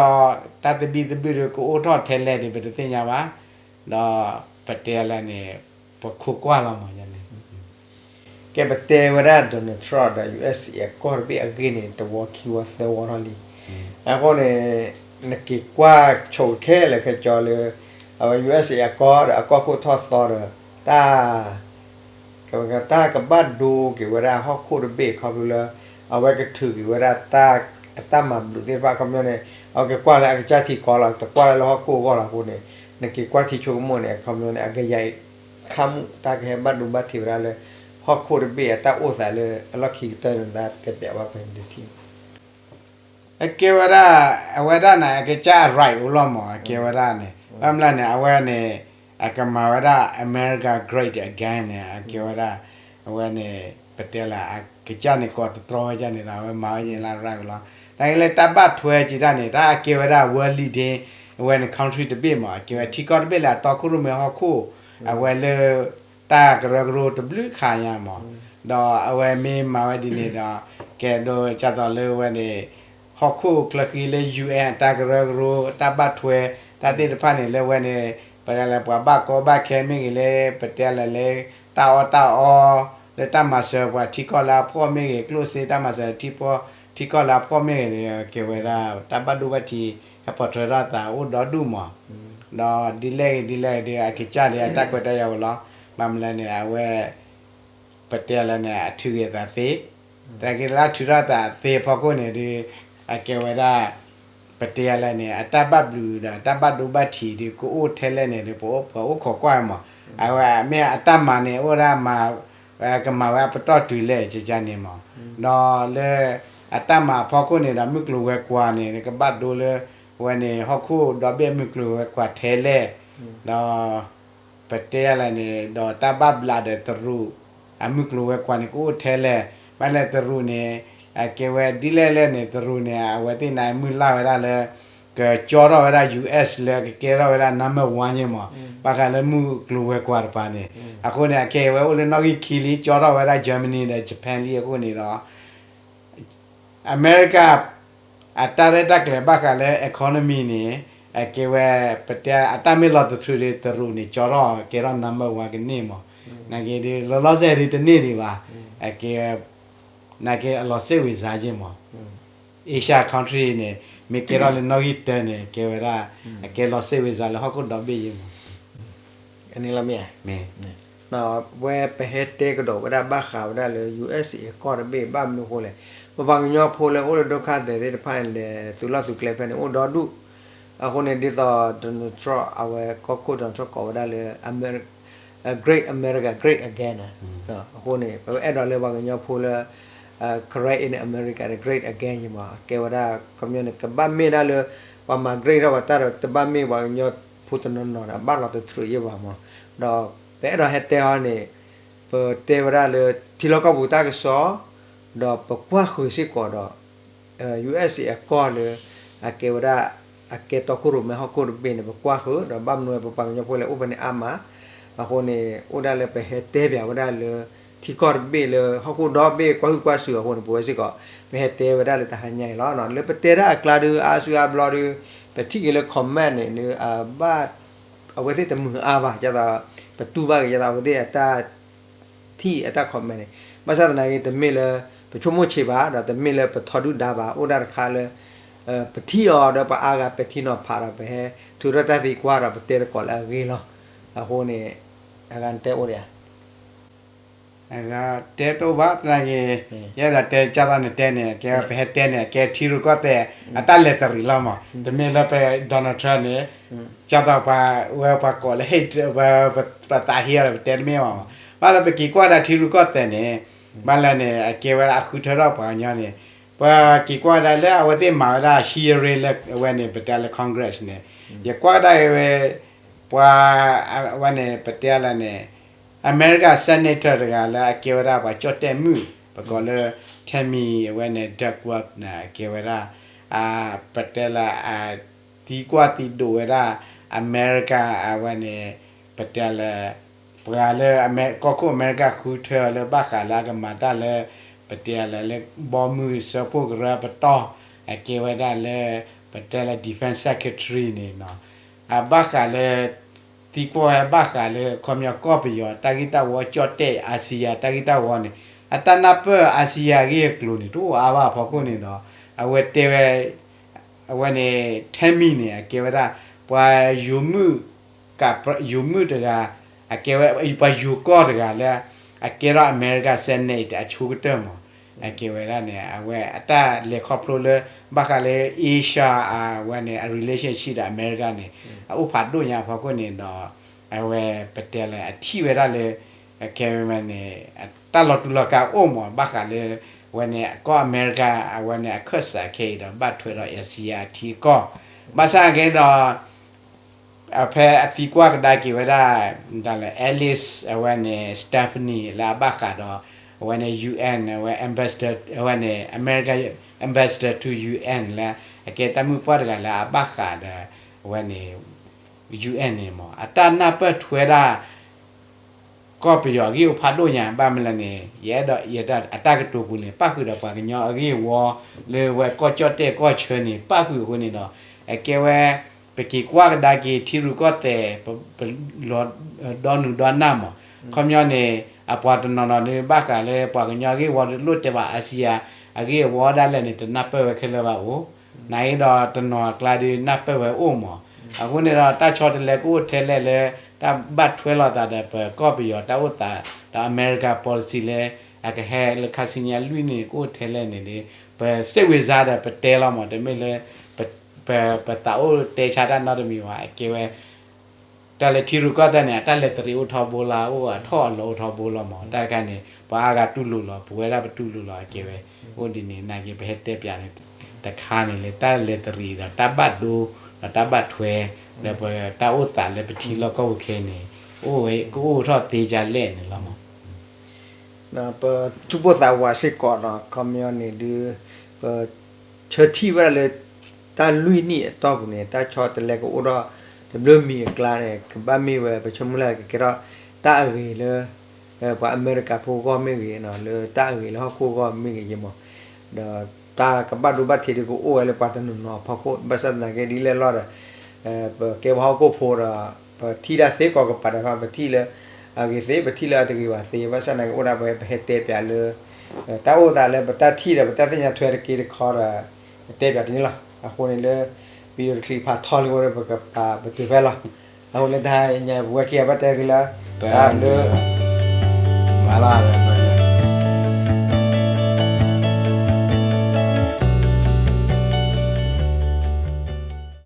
တၢ်သဘံၣ်သဘုၣ်ဒီးကအိၣ်ထီၣ်ထဲလဲၣ်ဒီး ပတသ့ၣ်ညါဘၣ်, ဒီးပတဲလၢန့ၣ် ပခိးကွၢ်လီၤမးန့ၣ် ကဲပတဲဝဲဒၣ် Donald Trump ဒီး USA အကီၢ်တဘ့ၣ်အဂ့ၢ်န့ၣ် တဝီခံဝီသၢဝီထီၣ်လံ. အဃိန့ၣ် နက့ၤကွၢ်ဆိးခဲလၢာ်ခဲဆ့လၢ အဝဲ USA အကီၢ်ဒီးအကီၢ်ခိၣ်ထီၣ်သီဒီး တၢ် တၢ်ကဘၣ်ဒိက့ၤဝဲဒၣ်ဟီၣ်ခိၣ်တဘ့ၣ်ခီဖျိလၢ အဝဲကထုးက့ၤဝဲဒၣ် အတၢ်မၤဘျုးသ့ၣ်တဖၣ်ခီပညီန့ၣ် အဝဲကကွၢ်လၢအကစၢ်ထံကီၢ်လီၤ, တကွၢ်လၢဟီၣ်ခိၣ်အဂီၢ်လီၤအဃိန့ၣ် နက့ၤကွၢ်ထံဆိကမိၣ်န့ၣ် အခီပညီန့ၣ် အကယၤအံၤ ခါမူၣ်တၢ်ကဟဲဘၣ်ဒိဘၣ်ထံးဝဲဒၣ်လၢ ဟီၣ်ခိၣ်တဘ့ၣ်အတၢ်အိၣ်သးလၢအလီၢ်ခံကတၢၢ်န့ၣ် တဲပျးဘၣ်ပှၤဒုးထံၣ် အကဲဝဲဒၣ် အဝဲဒၣ်န့ၣ် အကစၢ်အ right အိၣ်လီၤမး အကဲဝဲဒၣ်န့ၣ် ဘၣ်မနုၤလဲၣ်န့ၣ် အဝဲန့ၣ် အကမၤဝဲဒၣ် America great again န့ၣ် အကဲဝဲဒၣ် အဝဲန့ၣ် ပတဲလၢ အကစၢ်န့ၣ် ကိးတတြီဝဲဒၣ်န့ၣ်ဒီး အဝဲမၤဝဲန့ၣ်လၢ right လီၤ. တၢ်လၢတၢ်ဘၣ်ထွဲကံတၢ်န့ၣ် တၢ်အကဲဝဲဒၣ် world leading အဝဲန့ၣ် country တဘ့ၣ်မး အကဲဝဲထံကီၢ်တဘ့ၣ်လၢအတီခိၣ်ရိၣ်မဲဟီၣ်ခိၣ် အဝဲလၢ တၢ်ကရၢကရိတဘျုးခါညါမး ဒီးအဝဲမ့ၢ်မၤဝဲဒ်န့ၣ်ဒီး ကဲဒိကၢ်သိးလၢဝဲန့ၣ် ဟီၣ်ခိၣ်ချၢဃံလၢ UN အတၢ်ကရၢကရိ တၢ်ဘၣ်ထွဲ တၢ်သ့ၣ်တဖၣ်န့ၣ် လၢဝဲန့ၣ် ပတဲလၢပှၤဘၣ်ကီဘၣ်ခဲမ့ၢ်ဂ့ၤလၢ ပတဲလၢလၢ တၢ်အီၣ်တၢ်အီ လၢတၢ်မၤစၢၤပှၤထံကီၢ်လၢအဖှီၣ်မ့ၢ်ဂ့ၤ ကျိၣ်စ့တၢ်မၤစၢၤထံကီၢ်လၢအဖှီၣ်မ့ၢ်ဂ့ၤန့ၣ် ကဲဝဲဒၣ် တၢ်ဘၣ်ဒိဘၣ်ထံး ဟဲပိာ်ထွဲထီၣ်သးအိၣ်ဒီဒူၣ်မး ဒီးဒ်လဲၣ်ဂ့ၤဒ်လဲၣ်ဂ့ၤဒီး အကစၢ်ဒ်အတၢ်ခွဲးတၢ်ယာ်ဝဲလီၤ. ဘၣ်မနုၤလဲၣ်န့ၣ် အဝဲ ပတဲလၢန့ၣ် အထုးဂ့ၤအသးသ့, သနာ်က့လၢအထုးထီၣ်သးသ့အဖီခိၣ်န့ၣ်ဒီး အကဲဝဲဒၣ် ပတဲလၢန့ၣ် အတၢ်ဘၣ်ဘျုးဒီးတၢ်ဘၣ်ဒိဘၣ်ထံးဒီး ကအိၣ်ထဲလဲၣ်န့ၣ်ဒီး ပအိၣ်ခိးကွၢ်မး, အဝဲမ့ၢ်အတၢ်မၤန့ၣ် အိၣ်ဒၣ်မၤ ကမၤဝဲအပတီၢ်တုၤလဲၣ်ကကန့ၣ်မး, ဒီးလၢ အတၢ်မၤအဖီခိၣ်န့ၣ်ဒီး မုၢ်ကျိၤဝဲၤကွာ်န့ၣ် ကဘၣ်ဒိလၢ ဝဲန့ၣ် ဟီၣ်ခိၣ်ဒီဘ့ၣ်အမုၢ်ကျိၤဝဲၤကွာ်ထဲလဲၣ်, ဒီး ပတဲလၢန့ၣ် ဒီးတၢ်ဘၣ်ဘျးဒီးတရူး အမုၢ်ကျိၤဝဲၤကွာ်န့ၣ် ကအိၣ်ထဲလဲၣ်, ဘၣ်လဲၣ်တရူးန့ၣ် အကဲဝဲဒ်လဲၣ်လဲၣ်န့ၣ် တရူးန့ၣ် အဝဲသ့ၣ်န့ၣ် မုၢ်လၢ်ဝဲဒၣ်လၢ ကကၠီထီၣ်ဝဲဒၣ် US လၢကကဲထီၣ်ဝဲဒၣ် number one န့ၣ်မး, ဘၣ်ဃးလၢမုၢ်ကျိၤဝဲၤကွာ်တပၤန့ၣ်, အဃိန့ၣ် အကဲဝဲအိၣ်လၢနီၣ်ဂံၢ်ခံလံ ကၠီထီၣ်ဝဲဒၣ် Germany ဒီး Japan လံအဃိန့ၣ်ဒီး အမဲရကၤ အတၢ်ရဲၣ်တၢ်ကျဲၤဘၣ်ဃးလၢ economy န့ၣ် အကဲဝဲ ပတဲအတၢ်မ့ၢ်လီၤတထြူးဒီးတရူးန့ၣ် ကၠီထီၣ်ကဲထီၣ် number one ကန့ၢ်မး, နာ်က့ဒီး လီၤလီၤဆဲးဒီးတန့ၢ်ဒံးဘၣ်, အကဲ နာ်က့အလီၤစ့ၣ်ဝံၤစါယ့ၢ်မး, Asia country န့ၣ် မ့ၢ်ကဲထီၣ်လၢနီၣ်ဂံၢ်တၢန့ၣ် ကဲဝဲဒၣ် အကဲလီၤစ့ၣ်ဝံၤစါလၢဟီၣ်ခိၣ်ဒီဘ့ၣ်ယ့ၢ်မး အန့ၣ်လီၤမ့ၢ်ဧါ, မ့ၢ်, ဝဲပဟဲတဲကဒီးဝဲဒၣ်ဘၣ်ဃးဝဲဒၣ်လၢ USA အကီၢ်တဘ့ၣ်ဘၣ်မနုၤအဃိလဲၣ်, ပပှၤကညီဖိလၢအိၣ်လၢဒုက္ခသည်သ့ၣ်တဖၣ်န့ၣ်လဲၤ သုးလီၢ်သုးကျဲဖဲန့ၣ် အိၣ်ဒီဒူၣ်, အဃိန့ၣ် ဒ်သိး Donald Trump အဝဲကီၢ်ခိၣ် Donald Trump ကိးဝဲဒၣ်လၢ Great America Great Again န့ၣ်, အဃိန့ၣ် ပအဲၣ်ဒိးလၢပှၤကညီဖိလၢ Korea in America ဒီး Great Again ယ့ၢ်မး, ကဲဝဲဒၣ် ခီပညီန့ၣ် ကဘၣ်မ့ၢ်ဒၣ်လၢ ပှၤမၤ great ထီၣ်ပှၤတၢ်ဒီး တဘၣ်မ့ၢ်ပှၤကညီဖိတနီၤနီၤဒီး အဘၣ်လီၤတထြူးယ့ၢ်ဘၣ်မး, ဒီးပအဲၣ်ဒိးဟဲတဲအီၤန့ၣ် ပတဲဝဲဒၣ်လၢ ထံလီၢ်ကီၢ်ပူၤတၢ်ကစီၣ် ဒီးပကွၢ်ဃုာ်စ့ၢ်ကီးဒီး USA အကီၢ်လၢ အကဲဝဲဒၣ် အကဲတီခိၣ်ရိၣ်မဲဟီၣ်ခိၣ်တဘ့ၣ်န့ၣ် ပကွၢ်ဃုာ် ဒီးဘၣ်မနုၤဝဲပပှၤကညီဖိလဲၤအိၣ်ဖဲန့ၣ်အါမး, အဃိန့ၣ် အိၣ်ဒၣ်လၢပဟဲတဲပၠးဝဲဒၣ်လၢ ထံကီၢ်တဘ့ၣ်လၢဟီၣ်ခိၣ်ဒီဘ့ၣ်ကွၢ်ဟုၣ်ကွၢ်စူၤအဃိန့ၣ် ပဝဲစ့ၢ်ကီး ပဟဲတဲဝဲဒၣ်လၢတဟါညါအံၤလီၤ. လၢပတဲတၢ်အကျါဒီး အါစုအါဘျီဒီး ပထံၣ်က့ၤလၢ comment န့ၣ် ဘၣ် အဝဲသ့ၣ်တမုာ်အါဘၣ် ဒ်သိး ပတူၢ်ဘၣ်က့ၤ ဒ်သိး အဝဲသ့ၣ်အတၢ် ထံၣ်အတၢ် comment န့ၣ် ဘၣ်ဆၣ်သနာ်က့ တမ့ၢ်လၢ ပဆိကမိၣ်ဆံးဘၣ် ဒီးတမ့ၢ်လၢပထီဒုၣ်ဒါဘၣ် အိၣ်ဒၣ်တခါလၢ ပထံၣ်အီၤဒီးပှၤအါဂၤပဲာ်ထံနီၤဖးဒီး ပဟဲထုးထီၣ်တၢ်သံကွၢ်ဒီး ပတဲသကိးလၢအဂ့ၢ်လီၤ. အဃိန့ၣ် အဂၤနတဲအိၣ်ဒံးဧါ. အဂၤတဲတအိၣ်ဘၣ် သနာ်က့ ယအဲၣ်ဒိးတဲ ကၢ်သိးနတဲန့ၣ် အကဲဝဲပဟဲတဲန့ၣ် အကဲထံရူၢ်ကီၢ်သဲး အတၢ်လဲၤတရံးလီၤမး. တမ့ၢ်လၢပ Donald Trump န့ၣ် ကၢ်သိးပှၤ ဝဲပှၤကိးလၢ hate ပသးဟ့အီၤဒီး ပတဲတမ့ၢ်ဘၣ်မး. ဘၣ်လၢပက့ၤကွၢ်ဒၣ်ထံရူၢ်ကီၢ်သဲးန့ၣ် ဘၣ်လၢန့ၣ် အကဲဝဲဒၣ်အဃုထၢထီၣ်ပှၤကညီန့ၣ် ပက့ၤကွၢ်ဒၣ်လၢအဝဲသ့ၣ်မၤဝဲဒၣ် hearing လၢအဝဲန့ၣ် ပတဲလၢ Congress န့ၣ် ယကွၢ်ဒၣ်ဝဲ ပှၤ အဝဲန့ၣ် ပတဲလၢန့ၣ် America Senator တဂၤလၢအကဲဝဲဒၣ်ပှၤကၠီၣ်တဲၣ်မုၣ် ပကိးလၢ Tammy အဝဲန့ၣ် Duckworth န့ၣ် အကဲဝဲဒၣ် ပတဲလၢ သံကွၢ်သံဒိးဝဲဒၣ် America အဝဲန့ၣ် ပတဲလၢ ပှၤလၢ ကီၢ်ခိၣ်အမဲရကၤဃုထၢအီၤလၢဘၣ်ဃးလၢအကမၤတၢ်လၢ ပတဲလၢ လၢဘီမုၢ်စၢဖှိၣ်ကရၢပတီၢ် အကဲဝဲဒၣ်လၢ ပတဲလၢ defense secretary န့ၣ်နီၤ အဘၣ်ဃးလၢ သံကွၢ်ဝဲဘၣ်ဃးလၢ ခီပညီကီၢ်ပယီၤတၢ်ဂ့ၢ်တၢ်ဝီ ကၠီၣ်တဲၣ် အၤစံယၤတၢ်ဂ့ၢ်တၢ်ဝီန့ၣ် အတၢ်နၢ်ပၢၢ်အၤစံယၤအဂ့ၢ်အကျိၤန့ၣ် တအိၣ်အါဘၣ်အဖီခိၣ်န့ၣ်ဒီး အဝဲတဲဝဲ အဝဲန့ၣ် Tammy န့ၣ် အကဲဝဲဒၣ် ပှၤယိၤမုၣ် ယိၤမုၣ်တဂၤ အကဲဝဲ ပှၤယိၤကီၢ်တဂၤလၢ အကဲထီၣ် America Senate အဆိကတၢၢ်မး အကဲဝဲဒၣ်န့ၣ် အဝဲအတၢ်လဲၤခီဖျိလၢ ဘၣ်ဃးလၢ Asia အဝဲန့ၣ် အ relationship ဒီး America န့ၣ် အအိၣ်ဖးဒိၣ်ညါအဖီခိၣ်န့ၣ်ဒီး အဝဲပတဲလၢအထံၣ်ဝဲဒၣ်လၢ အကဲဝဲန့ၣ် တၢ်လီၤတူာ်လီၤကာ်အိၣ်မး ဘၣ်ဃးလၢ အဝဲန့ၣ် ကီၢ်အမဲရကၤ အဝဲန့ၣ် အခၢၣ်စးခဲအံၤဒီး ဘၣ်ထွဲဒီး အၤစံယၤအထံအကီၢ် ဘၣ်ဆၣ်က့ဒီး ဖဲအသံကွၢ်ကဒါက့ၤဝဲဒၣ် တၢ်လၢ Alice အဝဲန့ၣ် Stephanie လၢအဘၣ်ဃးဒီး အဝဲန့ၣ် UN အဝဲ ambassador အဝဲန့ၣ် America ambassador to UN လၢ အကဲတၢ်မုၣ်ပှၢ်တဂၤလၢအဘၣ်ဃးဒီး အဝဲန့ၣ် UN န့ၣ်မး အတၢ်နၢ်ပၢၢ်ထွဲဒၣ် ကီၢ်ပယီၤအဂ့ၢ်အိၣ်ဖးဒိၣ်ညါ ဘၣ်မနုၤလဲၣ်န့ၣ် ယအဲၣ်ဒိး ယတၢ်ကတိၤပူၤန့ၣ် ပၣ်ဃုာ်ဒီးပှၤကညီအဂ့ၢ်အဝီ လၢဝဲကီၢ်ကၠီၣ်တဲၣ်ကီၢ်ဆၢန့ၣ် ပၣ်ဃုာ်အဃိန့ၣ်ဒီး အကဲဝဲ ပက့ၤကွၢ်ကဒါက့ၤထံရူၢ်ကီၢ်သဲး ပ ဒီနုာ်ဒီနၢ်မး ခီပညီန့ၣ် အပှၤတနီၤနီၤဒုး ဘၣ်ဃးလၢပှၤကညီအဂ့ၢ်အဝီဒုး တလိၣ်တဲဘၣ်အၤစံယၤ အဂ့ၢ်အဝီဒၣ်လဲာ်န့ၣ် တနၢ်ပၢၢ်ဝဲခဲလၢာ်ဘၣ်အိၣ် နာ်အံၤဒီးတနီၤအကျါဒုး နၢ်ပၢၢ်ဝဲအိၣ်မး အဃိန့ၣ်ဒီး တၢ်ဆီတလဲကအိၣ်ထဲလဲၣ်လၢ တၢ်ဘၣ်ထွဲလိာ်သးဒီးပကီၢ်ပယီၤတၢ်အိၣ်သး ဒီး America policy လၢ အကဟဲလၢခါဆူညါလွံၢ်နံၣ်န့ၣ် ကအိၣ်ထဲလဲၣ်န့ၣ်ဒုး ပစ့ၣ်ဝ့ၤစါဒီးပတဲလီၤမး တမ့ၢ်လၢ ပသးအိၣ်တဲဆါတၢ်နီတမံၤဘၣ် အကဲဝဲ တၢ်လၢထံရူၢ်ကီၢ်သဲးန့ၣ် အတၢ်လဲၤတရံးအိၣ်ထီဘိလီၤ အိၣ်အထီၣ်အလီၤအိၣ်ထီဘိလီၤမး တၢ်တခါန့ၣ် ပှၤအါဂၤတူၢ်လိာ်လီၤ ပဝဲဒၣ်ပတူၢ်လိာ်လီၤ အကဲဝဲ အိၣ်ဒ်န့ၣ် နာ်က့ ပဟဲတဲပၠးန့ၣ် တခါန့ၣ်လၢတၢ်လဲၤတရံးဒီးတၢ်ဘၣ်ဒိ ဒီးတၢ်ဘၣ်ထွဲ ဒီးပတၢ်အိၣ်သးလၢပထံလီၢ်ကီၢ်ပူၤခဲအံၤန့ၣ် အိၣ်ဝဲကအိၣ်ထီၣ်သ့ဒ်လဲၣ်န့ၣ်လီၤမး ပသူၣ်ပိၢ်သးဝးစ့ၢ်ကီးဒီး ခီပညီန့ၣ်ဒုး ပဆၢထံၣ်ဝဲဒၣ်လၢ တၢ်လွံၢ်နံၣ်အတီၢ်ပူၤန့ၣ် တၢ်ဆီတလဲကအိၣ်ထီၣ်တဘျုးမံၤအကျါန့ၣ် ကဘၣ်မ့ၢ်ဝဲ ပဆိကမိၣ်လၢကကဲထီၣ်တၢ်အဂ့ၤလၢ ပှၤအမဲရကၤဖိဂီၢ်မ့ၢ်ဂ့ၤ လၢတၢ်အဂ့ၤလၢဟီၣ်ခိၣ်ဂီၢ်မ့ၢ်ဂ့ၤမး ဒီးတၢ်ကဘၣ်ဒိဘၣ်ထံးဒုးကအိၣ်ဝဲလၢပှၤတနီၤနီၤအဖီခိၣ် ဘၣ်ဆၣ်သနာ်က့ဒ်လဲၣ်လီၤဒီး ပကဲပှၤဟီၣ်ခိၣ်ဖိဒီး ပထံၣ်တၢ်သ့ကိးကပၤဒီး ပထံၣ်လၢအဂ့ၤသ့ ပထံၣ်လၢအတဂ့ၤဘၣ်သ့ ဘၣ်ဆၣ်သနာ်က့ အိၣ်ဒၣ်ပဝဲပဟဲတဲပၠးလၢ တၢ်အိၣ်သးလၢပတၢ်ထံၣ်ဒီး ပတၢ်သ့ၣ်ညါထွဲတက့တခီဒီး ပတဲပၠးတန့ၣ်လီၤ. အဃိန့ၣ်လၢ video တချံးဖးထီလံအဃိဒီး ပကပာ်ပတုာ်ဖဲလီၤ. အဃိလၢတဟါညါပဝဲခံဂၤဘၣ်တဲသုလၢ တၢ်ဘျုး မၤလီၤ